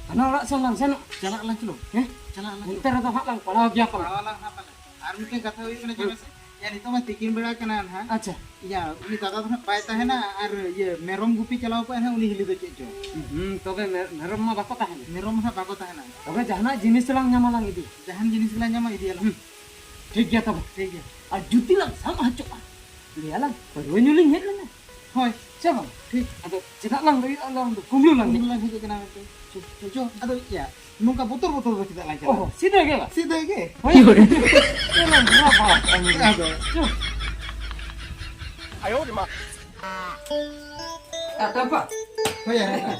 ᱦᱟᱱᱟ ᱚᱲᱟᱜ ᱥᱮᱱ ᱞᱟᱝ ᱥᱮᱱᱚᱜ᱾ ᱪᱟᱞᱟᱜ ᱟᱞᱟᱝ, ᱪᱚᱞᱚ᱾ ᱦᱮᱸ? ᱪᱟᱞᱟᱜ ᱟᱞᱟᱝ, ᱚᱱᱛᱮ ᱪᱚᱞᱚ᱾ ᱨᱮᱫᱚ ᱦᱟᱸᱜ ᱞᱟᱝ ᱯᱟᱲᱦᱟᱣ ᱜᱮᱭᱟ ᱯᱟᱞᱮ᱾ ᱯᱟᱲᱦᱟᱣ ᱟᱞᱟᱝ ᱦᱟᱸᱜ ᱯᱟᱞᱮ᱾ ᱟᱨ ᱢᱤᱫᱴᱮᱱ ᱠᱟᱛᱷᱟ ᱦᱩᱭᱩᱜ ᱠᱟᱱᱟ, ᱪᱮᱫ ᱦᱮᱸ᱾ ᱢᱟᱥᱮ? ᱭᱟ, ᱱᱤᱛᱚᱜ ᱢᱟ ᱛᱤᱠᱤᱱ ᱵᱮᱲᱟ ᱠᱟᱱᱟ ᱱᱟᱦᱟᱜ᱾ ᱟᱪᱪᱷᱟ᱾ ᱭᱟ, ᱩᱱᱤ ᱫᱟᱫᱟ ᱫᱚ ᱱᱟᱦᱟᱜ ᱵᱟᱭ ᱛᱟᱦᱮᱱᱟ, ᱟᱨ ᱤᱭᱟᱹ, ᱢᱮᱨᱚᱢ ᱜᱩᱯᱤ ᱪᱟᱞᱟᱣ ᱠᱚᱜᱼᱟᱭ ᱱᱟᱦᱟᱜ, ᱩᱱᱤ ᱦᱤᱞᱤ ᱫᱚ ᱪᱮᱫ ᱪᱚ᱾ ᱦᱩᱸ, ᱛᱚᱵᱮ ᱢᱮ-, ᱢᱮᱨᱚᱢ ᱢᱟ ᱵᱟᱠᱚ ᱛᱟᱦᱮᱱᱟ᱾ ᱢᱮᱨᱚᱢ ᱱᱟᱦᱟᱜ ᱵᱟᱠᱚ ᱛᱟᱦᱮᱱᱟ᱾ ᱛᱚᱵᱮ ᱡᱟᱦᱟᱱᱟᱜ ᱡᱤᱱᱤᱥ ᱞᱟᱝ ᱧᱟᱢᱟ ᱞᱟᱝ ᱤᱫᱤ᱾ ᱡᱟᱦᱟᱱ ᱡᱤᱱᱤᱥ ᱜᱮᱞᱟᱝ ᱧᱟᱢᱟ, ᱤᱫᱤᱭᱟᱞᱟᱝ᱾ ᱦᱩᱸ᱾ ᱴᱷᱤᱠ ᱜᱮᱭᱟ ᱛᱚᱵᱮ᱾ ᱴᱷᱤᱠ ᱜᱮᱭᱟ᱾ ᱟᱨ ᱡᱩᱫᱤ ᱞᱟᱝ ᱥᱟᱵ ᱦᱚᱪᱚᱜᱼᱟ, ᱞᱟᱹᱭᱟᱞᱟᱝ, ᱯᱟᱹᱨᱣᱟᱹ ᱧᱩ ᱞᱤᱧ ᱦᱮᱡ ᱞᱮᱱᱟ᱾ ᱦᱳᱭ᱾ ᱥᱮ ᱵᱟᱝ? ᱴᱷᱤᱠ᱾ ᱟᱫᱚ ᱪᱮᱫᱟᱜ ᱞᱟᱝ ᱞᱟᱹᱭᱟ, ᱟᱞᱟᱝ ᱫᱚ ᱠᱩᱢᱵᱽᱲᱩ ᱞᱟᱝ ᱠᱩᱢᱵᱽᱲᱩ ᱦᱮᱡ ᱞᱟᱝ ᱦᱮᱡ ᱟᱠᱟᱱᱟ ᱢᱮᱱᱛᱮ᱾ ᱪᱚ, ᱪᱚ, ᱪᱚ᱾ ᱟᱫᱚ ᱭᱟ, ᱱᱚᱝᱠᱟ ᱵᱚᱛᱚᱨ ᱵᱚᱛᱚᱨ ᱫᱚ ᱪᱮᱫᱟᱜ ᱞᱟᱝ ᱪᱟᱞᱟᱜᱼᱟ? ᱚᱦᱚ, ᱥᱤᱫᱷᱟᱹ ᱜᱮ ᱵᱟᱝ? ᱥᱤᱫᱷᱟᱹ ᱜᱮ᱾ ᱦᱳᱭ᱾ ᱪᱚᱞᱚ, ᱵᱷᱚᱨᱟ ᱵᱷᱚᱨᱟ ᱠᱟᱜ ᱞᱮᱜᱮ᱾ ᱟᱫᱚ᱾ ᱪᱚ᱾ ᱟᱭᱳ ᱨᱮ ᱢᱟ᱾ ᱟ, ᱴᱟᱢᱯᱟ᱾ ᱦᱳᱭ, ᱦᱳᱭ, ᱦᱳᱭ᱾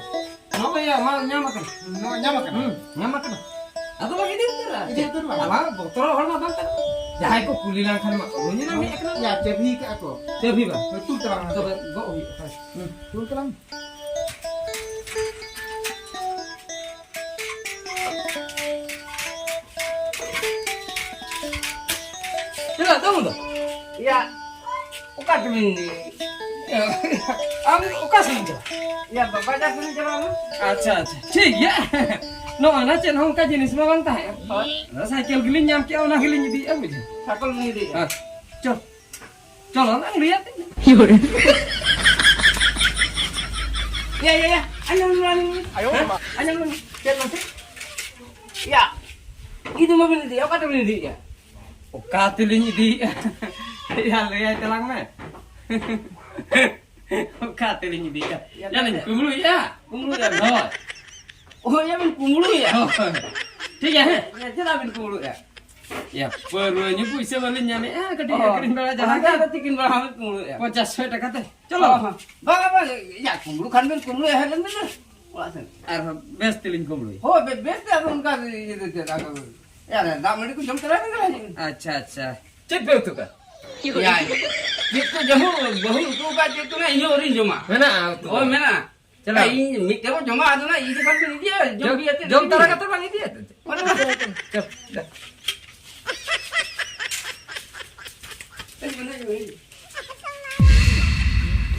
ᱱᱚᱜᱼᱚᱭ ᱭᱟ, ᱢᱟᱞ ᱧᱟᱢ ᱟᱠᱟᱱᱟ᱾ ᱱᱚᱣᱟ ᱧᱟᱢ ᱟᱠᱟᱱᱟ? ᱦᱩᱸ, ᱧᱟᱢ ᱟᱠᱟᱱᱟ᱾ ᱟᱫᱚ ᱵᱟᱝ ᱤᱫᱤ ᱩᱛᱟᱹᱨᱟ᱾ ᱤᱫᱤ ᱩᱛᱟᱹᱨ ᱵᱟᱝ? ᱟᱞᱟᱝ ᱵᱚᱛᱚᱨᱚᱜ ᱦᱚᱲ ᱢᱟ ᱵᱟᱝ ᱠᱟᱱᱟ᱾ ᱡᱟᱦᱟᱸᱭ ᱠᱚ ᱠᱩᱞᱤ ᱞᱟᱝ ᱠᱷᱟᱱ ᱢᱟ, ᱚᱱᱟ ᱧᱮᱞ ᱟᱢ ᱦᱮᱡ ᱟᱠᱟᱱᱟ᱾ ᱭᱟ, ᱪᱟᱹᱵᱤ ᱠᱟᱜᱼᱟ ᱠᱚ᱾ ᱪᱟᱹᱵᱤ ᱵᱟᱝ? ᱦᱳᱭ, ᱛᱩᱞ ᱛᱟᱞᱟᱝ ᱢᱮ᱾ ᱛᱚᱵᱮ ᱜᱚᱜ ᱦᱩᱭᱩᱜᱼᱟ᱾ ᱦᱳᱭ᱾ ᱦᱩᱸ, ᱛᱩᱞ ᱛᱟᱞᱟᱝ ᱢᱮ᱾ ᱟᱢ ᱫᱚ? ᱭᱟ, ᱚᱠᱟ ᱛᱮᱵᱤᱱ ᱤᱫᱤᱭᱟ? ᱟᱢ ᱚᱠᱟ ᱥᱮᱫ ᱫᱚ? ᱭᱟ, ᱵᱟ-, ᱵᱟᱡᱟᱨ ᱥᱮᱫ ᱤᱧ ᱪᱟᱞᱟᱣ ᱞᱮᱱᱟ᱾ ᱟᱪᱪᱷᱟ, ᱟᱪᱪᱷᱟ, ᱴᱷᱤᱠ ᱜᱮᱭᱟ᱾ ᱱᱚᱜᱼᱚᱭ ᱱᱟ ᱪᱮᱫ ᱦᱚᱸ ᱚᱱᱠᱟ ᱡᱤᱱᱤᱥ ᱢᱟ ᱵᱟᱝ ᱛᱟᱦᱮᱸᱜᱼᱟ᱾ ᱦᱳᱭ᱾ ᱚᱱᱟ ᱥᱟᱭᱠᱮᱞ ᱜᱮᱞᱤᱧ ᱧᱟᱢ ᱠᱮᱜᱼᱟ, ᱚᱱᱟ ᱜᱮᱞᱤᱧ ᱤᱫᱤᱭᱮᱫᱼᱟ, ᱵᱩᱡᱷᱟᱹᱣ᱾ ᱥᱟᱭᱠᱮᱞ ᱵᱤᱱ ᱤᱫᱤᱭᱮᱫᱼᱟ? ᱦᱮᱸ᱾ ᱪᱚ, ᱪᱚᱞᱚ ᱱᱟᱝ ᱞᱟᱹᱭᱟ ᱛᱤᱧ᱾ ᱭᱟ, ᱭᱟ, ᱭᱟ, ᱟᱸᱡᱚᱢ ᱞᱮ, ᱟᱸᱡᱚᱢ ᱞᱮ᱾ ᱟᱭᱳ ᱢᱟ᱾ ᱟᱸᱡᱚᱢ ᱞᱮ᱾ ᱪᱮᱫ ᱢᱟᱥᱮ? ᱭᱟ, ᱤᱫᱤ ᱢᱟᱵᱤᱱ ᱤᱫᱤᱭᱟ, ᱚᱠᱟ ᱛᱮᱵᱤᱱ ᱤᱫᱤᱭᱮᱫᱼᱟ? ᱚᱠᱟ ᱛᱮᱞᱤᱧ ᱤᱫᱤᱭᱮᱫᱼᱟ? ᱭᱟ, ᱞᱟᱹᱭᱟᱭ ᱛᱟᱞᱟᱝ ᱢᱮ᱾ ᱚᱠᱟ ᱛᱮᱞᱤᱧ ᱤᱫᱤᱭᱮᱫᱼᱟ? ᱭᱟ, ᱭᱟ, ᱞᱤᱧ ᱛᱟᱦᱞᱮ᱾ ᱠᱩᱢᱵᱽᱲᱩᱭᱮᱫᱼᱟ᱾ ᱠᱩᱢᱵᱽᱲᱩᱭᱮᱫᱼᱟ? ᱦᱳᱭ᱾ ᱚ, ᱭᱟ, ᱵᱤᱱ ᱠᱩᱢᱵᱽᱲᱩᱭᱮᱫᱼᱟ? ᱦᱳᱭ᱾ ᱴᱷᱤᱠ ᱜᱮᱭᱟ, ᱦᱮᱸ? ᱭᱟ, ᱪᱮᱫᱟᱜ ᱵᱤᱱ ᱠᱩᱢᱵᱽᱲᱩᱭᱮᱫᱼᱟ? ᱭᱟ, ᱯᱟᱹᱣᱨᱟᱹ ᱧᱩ ᱯᱩᱭᱥᱟᱹ ᱵᱟᱹᱞᱤᱧ ᱧᱟᱢᱮᱫᱼᱟ, ᱠᱟᱹᱴᱤᱡ ᱚ, ᱟᱹᱠᱷᱨᱤᱧ ᱵᱟᱲᱟ ᱚᱱᱟ ᱡᱟᱦᱟᱸ ᱜᱮ ᱜᱮ᱾ ᱟᱫᱚ ᱛᱤᱠᱤᱱ ᱵᱮᱲᱟ ᱦᱚᱸ ᱵᱤᱱ ᱠᱩᱢᱵᱽᱲᱩᱭᱮᱫᱼᱟ᱾ ᱯᱚᱧᱪᱟᱥ ᱥᱚ ᱴᱟᱠᱟ ᱛᱮ᱾ ᱪᱚᱞᱚ᱾ ᱚ, ᱦᱚᱸ᱾ ᱵᱟᱝᱟ, ᱵᱟᱝᱟ, ᱭᱟ, ᱠᱩᱢᱵᱽᱲᱩ ᱠᱷᱟᱱ ᱵᱤᱱ ᱠᱩᱢᱵᱽᱲᱩᱭᱟ, ᱦᱮᱡ ᱞᱮᱱ ᱵᱤᱱ ᱥᱮ ᱚᱲᱟᱜ ᱥᱮᱱ᱾ ᱟᱨᱦᱚᱸ ᱵᱮᱥ ᱛᱮᱞᱤᱧ ᱠᱩᱢᱵᱽᱲᱩᱭᱟ᱾ ᱦᱳᱭ, ᱵᱮ-, ᱵᱮᱥ ᱛᱮ ᱟᱫᱚ ᱚᱱᱠᱟ ᱤᱭᱟᱹ ᱫᱚ ᱪᱮᱫ, ᱟᱫᱚ, ᱭᱟ, ᱫᱟᱜ ᱢᱟᱹᱰᱤ ᱠᱚ ᱡᱚᱢ ᱛᱚᱨᱟᱭ ᱵᱤᱱ ᱛᱟᱦᱞᱮ᱾ ᱟᱪᱪᱷᱟ, ᱟᱪᱪᱷᱟ᱾ ᱪᱮᱫ ᱯᱮ ᱩᱛᱩ ᱠᱟᱜ? ᱭᱟ, ᱪᱮᱫ ᱠᱚ ᱡᱚᱢ, ᱵᱟᱹᱦᱩ ᱩᱛᱩ ᱠᱟᱜ ᱪᱮᱫ ᱠᱚ ᱱᱟᱜ ᱤᱧ ᱦᱚᱸ ᱟᱹᱣᱨᱤᱧ ᱡᱚᱢᱟ᱾ ᱢᱮᱱᱟᱜᱼᱟ ᱩᱛᱩ ᱦᱳᱭ, ᱠᱚ? ᱢᱮᱱᱟᱜᱼᱟ᱾ ᱪᱟᱞᱟᱜ᱾ ᱤᱧ ᱢᱤᱫᱴᱮᱱ ᱵᱚᱱ ᱡᱚᱢᱟ, ᱟᱫᱚ ᱱᱟᱜ ᱤᱫᱤ ᱠᱷᱟᱱ ᱵᱤᱱ ᱤᱫᱤᱭᱟ, ᱡᱚᱢ ᱡᱚᱢ, ᱵᱤ ᱟᱛᱮ ᱡᱚᱢ ᱤᱫᱤ ᱛᱟᱨᱟ ᱵᱤᱱ᱾ ᱠᱟᱛᱮ ᱵᱟᱝ ᱤᱫᱤᱭᱟ ᱛᱚ? ᱚᱱᱟ ᱫᱚ ᱪᱚ, ᱪᱚ᱾ ᱦᱮᱡ ᱵᱤᱱ, ᱦᱮᱡ ᱵᱤᱱ,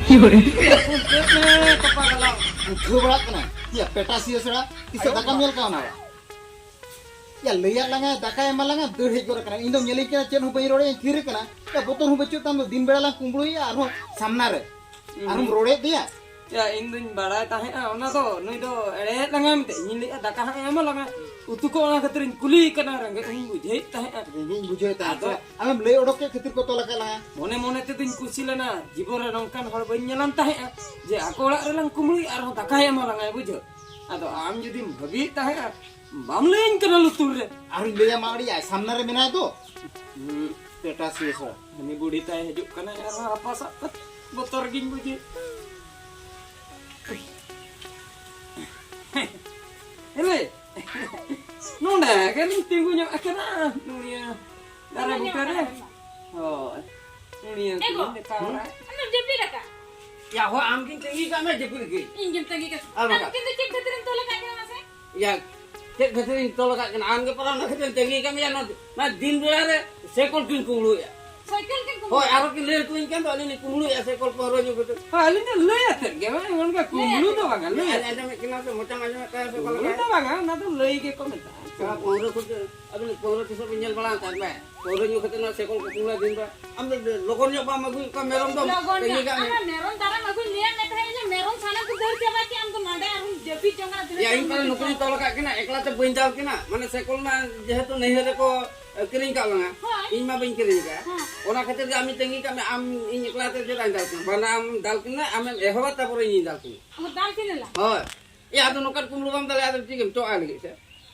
ᱦᱮᱡ ᱵᱤᱱ᱾ ᱩᱫᱷᱟᱹ ᱵᱟᱲᱟᱜ ᱠᱟᱱᱟ᱾ ᱭᱟ, ᱯᱮᱴᱟ ᱥᱤᱭᱟᱹ ᱥᱮᱲᱟ, ᱛᱤᱥ ᱫᱟᱠᱟᱢ ᱧᱮᱞ ᱠᱟᱣᱱᱟ? ᱭᱟ, ᱞᱟᱹᱭᱟᱫ ᱞᱟᱝᱟ, ᱫᱟᱠᱟᱭ ᱮᱢᱟ ᱞᱟᱝᱟ, ᱫᱟᱹᱲ ᱦᱮᱡ ᱜᱚᱫ ᱠᱟᱱᱟ᱾ ᱤᱧ ᱫᱚᱢ ᱧᱮᱞᱤᱧ ᱠᱟᱱᱟ, ᱪᱮᱫ ᱦᱚᱸ ᱵᱟᱹᱧ ᱨᱚᱲᱮᱫ, ᱛᱷᱤᱨ ᱠᱟᱱᱟ᱾ ᱭᱟ, ᱵᱚᱛᱚᱨ ᱦᱚᱸ ᱵᱟᱹᱪᱩᱜ ᱛᱟᱢ ᱫᱚ, ᱫᱤᱱ ᱵᱮᱲᱟ ᱞᱟᱝ ᱠᱩᱢᱵᱽᱲᱩᱭᱮᱫᱼᱟ, ᱟᱨᱦᱚᱸ ᱥᱟᱢᱱᱟ ᱨᱮ᱾ ᱟᱨᱦᱚᱸ ᱨᱚᱲᱮᱫ ᱫᱮᱭᱟ᱾ ᱭᱟ, ᱤᱧ ᱫᱩᱧ ᱵᱟᱲᱟᱭ ᱛᱟᱦᱮᱸᱜᱼᱟ ᱚᱱᱟ ᱫᱚ, ᱱᱩᱭ ᱫᱚ ᱮᱲᱮᱭᱮᱫ ᱞᱟᱝᱟᱭ ᱢᱮᱱᱛᱮ᱾ ᱤᱧ ᱞᱟᱹᱭᱮᱫᱼᱟ, ᱫᱟᱠᱟ ᱦᱟᱸᱜ ᱮ ᱮᱢᱟ ᱞᱟᱝᱟ, ᱩᱛᱩ ᱠᱚ, ᱚᱱᱟ ᱠᱷᱟᱹᱛᱤᱨᱤᱧ ᱠᱩᱞᱤᱭᱮ ᱠᱟᱱᱟ, ᱨᱮᱸᱜᱮᱡ ᱦᱚᱸᱧ ᱵᱩᱡᱷᱟᱹᱣᱮᱫ ᱛᱟᱦᱮᱸᱜᱼᱟ᱾ ᱨᱮᱸᱜᱮᱡ ᱤᱧ ᱵᱩᱡᱷᱟᱹᱣᱮᱫ ᱛᱟᱦᱮᱸᱜᱼᱟ᱾ ᱟᱫᱚ ᱟᱪᱪᱷᱟ, ᱟᱢᱮᱢ ᱞᱟᱹᱭ ᱚᱰᱚᱠ ᱠᱮᱫ ᱠᱷᱟᱹᱛᱤᱨ ᱠᱚ ᱛᱚᱞ ᱟᱠᱟᱫ ᱞᱟᱝᱟ᱾ ᱢᱚᱱᱮ ᱢᱚᱱᱮ ᱛᱮᱫᱚᱧ ᱠᱩᱥᱤ ᱞᱮᱱᱟ, ᱡᱤᱵᱚᱱ ᱨᱮ ᱱᱚᱝᱠᱟᱱ ᱦᱚᱲ ᱵᱟᱹᱧ ᱧᱮᱞᱟᱱ ᱛᱟᱦᱮᱸᱜᱼᱟ, ᱡᱮ ᱟᱠᱚ ᱚᱲᱟᱜ ᱨᱮᱞᱟᱝ ᱠᱩᱢᱵᱽᱲᱩᱭ ᱟᱨᱦᱚᱸ ᱫᱟᱠᱟᱭ ᱮᱢᱟ ᱞᱟᱝᱟᱭ, ᱵᱩᱡᱷᱟᱹᱣ᱾ ᱟᱫᱚ ᱟᱢ ᱡᱩᱫᱤᱢ ᱵᱷᱟᱹᱵᱤᱭᱮᱫ ᱛᱟᱦᱮᱸᱜᱼᱟ, ᱵᱟᱢ ᱞᱟᱹᱭᱟᱹᱧ ᱠᱟᱱᱟ ᱞᱩᱛᱩᱨ ᱨᱮ᱾ ᱟᱨᱤᱧ ᱞᱟᱹᱭᱟ, ᱢᱟ ᱟᱹᱰᱤ ᱟᱭ ᱥᱟᱢᱱᱟ ᱨᱮ ᱢᱮᱱᱟᱭ ᱫᱚ᱾ ᱦᱩᱸ, ᱯᱮᱴᱟ ᱥᱤᱭᱟᱹ ᱥᱚᱲᱟ᱾ ᱦᱟᱹᱱᱤ ᱵᱩᱲᱦᱤ ᱛᱟᱭ ᱦᱤᱡᱩᱜ ᱠᱟᱱᱟᱭ ᱟᱨᱦᱚᱸ ᱦᱟᱯᱟ ᱥᱟᱵ ᱠᱟᱛᱮ ᱵᱚᱛᱚᱨ ᱜᱤᱧ ᱵᱩᱡᱷᱟᱹᱣ᱾ ᱮᱞᱮ, ᱱᱚᱰᱮ ᱜᱮᱞᱤᱧ ᱛᱤᱸᱜᱩ ᱧᱚᱜ ᱟᱠᱟᱱᱟ, ᱱᱩᱭᱟᱹ ᱫᱟᱨᱮ ᱵᱩᱴᱟᱹ ᱨᱮ᱾ ᱦᱳᱭ, ᱱᱩᱭᱟᱹ ᱮ ᱜᱚ, ᱜᱮᱞᱤᱧ ᱢᱮᱛᱟ ᱵᱟᱲᱟᱭ᱾ ᱟᱢᱫᱚᱢ ᱡᱟᱹᱯᱤᱫ ᱟᱠᱟᱫ? ᱭᱟ ᱦᱳ, ᱟᱢ ᱜᱤᱧ ᱛᱟᱺᱜᱤ ᱠᱟᱜ ᱢᱮ, ᱡᱟᱹᱯᱤᱫ ᱨᱮᱜᱮ᱾ ᱤᱧ ᱜᱮᱢ ᱛᱟᱺᱜᱤ ᱠᱟᱜ? ᱟᱨ ᱟᱢ ᱵᱟᱠᱷᱟᱱ᱾ ᱩᱱᱠᱤᱱ ᱫᱚ ᱪᱮᱫ ᱠᱷᱟᱹᱛᱤᱨᱮᱢ ᱛᱚᱞ ᱟᱠᱟᱫ ᱠᱤᱱᱟ ᱢᱟᱥᱮ? ᱭᱟ, ᱪᱮᱫ ᱠᱷᱟᱹᱛᱤᱨᱤᱧ ᱛᱚᱞ ᱟᱠᱟᱫ ᱠᱤᱱᱟ? ᱟᱢ ᱜᱮ ᱯᱟᱞᱮ ᱚᱱᱟ ᱠᱷᱟᱹᱛᱤᱨᱮᱢ ᱛᱟᱺᱜᱤ ᱠᱟᱜ ᱢᱮᱭᱟ᱾ ᱱᱚᱣᱟ, ᱱᱚᱣᱟ ᱫᱤᱱ ᱵᱮᱲᱟ ᱨᱮ ᱥᱮ ᱠᱚᱞ ᱠᱤᱱ ᱠᱩᱢᱵᱽᱲᱩᱭᱮᱫᱼᱟ᱾ ᱥᱟᱭᱠᱮᱞ ᱠᱤᱱ ᱠᱩᱢᱵᱽᱲᱩ ᱦᱳᱭ, ᱟᱨᱚ ᱠᱤᱱ ᱞᱟᱹᱭ ᱦᱚᱴᱚ ᱟᱹᱧ ᱠᱟᱱ ᱫᱚ, ᱟᱹᱞᱤᱧ ᱞᱤᱧ ᱠᱩᱢᱵᱽᱲᱩᱭᱮᱫᱼᱟ ᱥᱟᱭᱠᱮᱞ ᱯᱟᱹᱣᱨᱟᱹ ᱧᱩ ᱠᱟᱛᱮ᱾ ᱦᱳᱭ, ᱟᱹᱞᱤᱧ ᱫᱚ ᱞᱟᱹᱭ ᱟᱛᱮᱫ ᱜᱮ, ᱵᱟᱝ, ᱚᱱᱠᱟ ᱠᱩᱢᱵᱽᱲᱩ ᱫᱚ ᱵᱟᱝᱟ, ᱞᱟᱹᱭ ᱟᱹᱞᱤᱧ ᱟᱛᱮᱫ᱾ ᱟᱸᱡᱚᱢᱮᱫ ᱠᱤᱱᱟ ᱥᱮ ᱢᱚᱪᱟᱢ ᱟᱸᱡᱚᱢᱮᱫ ᱛᱟᱭᱟ ᱥᱮ ᱚᱠᱟ ᱠᱩᱢᱵᱽᱲᱩ ᱞᱮᱠᱟ? ᱫᱚ ᱵᱟᱝᱟ, ᱚᱱᱟ ᱫᱚ ᱞᱟᱹᱭ ᱜᱮᱠᱚ ᱢᱮᱛᱟᱜᱼᱟ᱾ ᱛᱷᱚᱲᱟ ᱯᱟᱹᱣᱨᱟᱹ ᱠᱚ, ᱟᱹᱵᱤᱱ ᱯᱟᱹᱣᱨᱟᱹ ᱛᱤᱥᱚᱜ ᱵᱤᱱ ᱧᱮᱞ ᱵᱟᱲᱟ ᱟᱠᱟᱫ ᱢᱮ? ᱯᱟᱹᱣᱨᱟᱹ ᱧᱩ ᱠᱟᱛᱮ ᱱᱚᱣᱟ ᱥᱟᱭᱠᱮᱞ ᱠᱚ ᱠᱩᱢᱵᱽᱲᱩᱭᱟ ᱫᱤᱱ ᱨᱮ᱾ ᱟᱢ ᱫᱚ ᱞᱚᱜᱚᱱ ᱧᱚᱜ ᱵᱟᱢ ᱟᱹᱜᱩᱭᱮᱫ ᱠᱚᱣᱟ ᱢᱮᱨᱚᱢ ᱫᱚ? ᱞᱚᱜᱚᱱ ᱛᱟᱺᱜᱤ ᱧᱚᱜ᱾ ᱠᱟᱜ ᱢᱮ᱾ ᱟᱢᱟᱜ ᱢᱮᱨᱚᱢ ᱫᱟᱨᱮᱢ ᱟᱹᱜᱩᱧ ᱞᱟᱹᱭᱟᱫ ᱢᱮ ᱛᱟᱦᱮᱸᱫ ᱡᱮ ᱢᱮᱨᱚᱢ ᱥᱟᱱᱟᱢ ᱠᱚ ᱫᱟᱹᱲ ᱪᱟᱵᱟ ᱠᱮᱫ, ᱟᱢ ᱫᱚ ᱱᱚᱰᱮ ᱟᱨᱦᱚᱸ ᱡᱟᱹᱯᱤᱫ ᱡᱚᱝ ᱠᱟᱱᱟ, ᱛᱤᱱᱟᱹᱜ ᱭᱟ, ᱤᱧ ᱪᱚᱨᱚᱠ ᱯᱟᱞᱮ ᱢᱮᱨᱚᱢ ᱱᱚᱠᱨᱤᱧ ᱠᱟᱱᱟ᱾ ᱛᱚᱞ ᱟᱠᱟᱫ ᱠᱤᱱᱟ, ᱮᱠᱞᱟ ᱛᱮ ᱵᱟᱹᱧ ᱫᱟᱞ ᱠᱤᱱᱟ᱾ ᱢᱟᱱᱮ ᱥᱟᱭᱠᱮᱞ ᱢᱟ ᱡᱮᱦᱮᱛᱩ ᱱᱟᱹᱭᱦᱟᱹᱨ ᱨᱮᱠᱚ ᱟᱹᱠᱷᱨᱤᱧ ᱠᱟᱜ ᱞᱟᱝᱟ, ᱦᱳᱭ᱾ ᱤᱧ ᱢᱟ ᱵᱟᱹᱧ ᱠᱤᱨᱤᱧ ᱟᱠᱟᱫᱼᱟ᱾ ᱦᱮᱸ᱾ ᱚᱱᱟ ᱠᱷᱟᱹᱛᱤᱨ ᱜᱮ ᱟᱢᱤᱧ ᱛᱟᱺᱜᱤ ᱠᱟᱜ ᱢᱮ, ᱟᱢ ᱤᱧ ᱮᱠᱞᱟ ᱛᱮ ᱪᱮᱫᱟᱜ ᱤᱧ ᱫᱟᱞ ᱠᱤᱱᱟ? ᱵᱟᱱᱟ ᱟᱢ ᱫᱟᱞ ᱠᱤᱱᱟ, ᱟᱢᱮᱢ ᱮᱦᱚᱵᱟ, ᱛᱟᱨᱯᱚᱨᱮ ᱤᱧᱤᱧ ᱫᱟᱞ ᱠᱤᱱᱟ᱾ ᱚ, ᱫᱟᱞ ᱠᱤᱱᱟ ᱞᱟᱝ? ᱦᱳᱭ᱾ ᱭᱟ, ᱟᱫᱚ ᱱᱚᱝᱠᱟᱱ ᱠᱩᱢᱵᱽᱲᱩ ᱵᱟᱢ ᱫᱟᱞᱮᱭᱟ, ᱟᱫᱚ ᱪᱮᱫ ᱮᱢ ᱪᱚᱜᱼᱟ ᱞᱟᱹᱜᱤᱫ ᱥᱮ?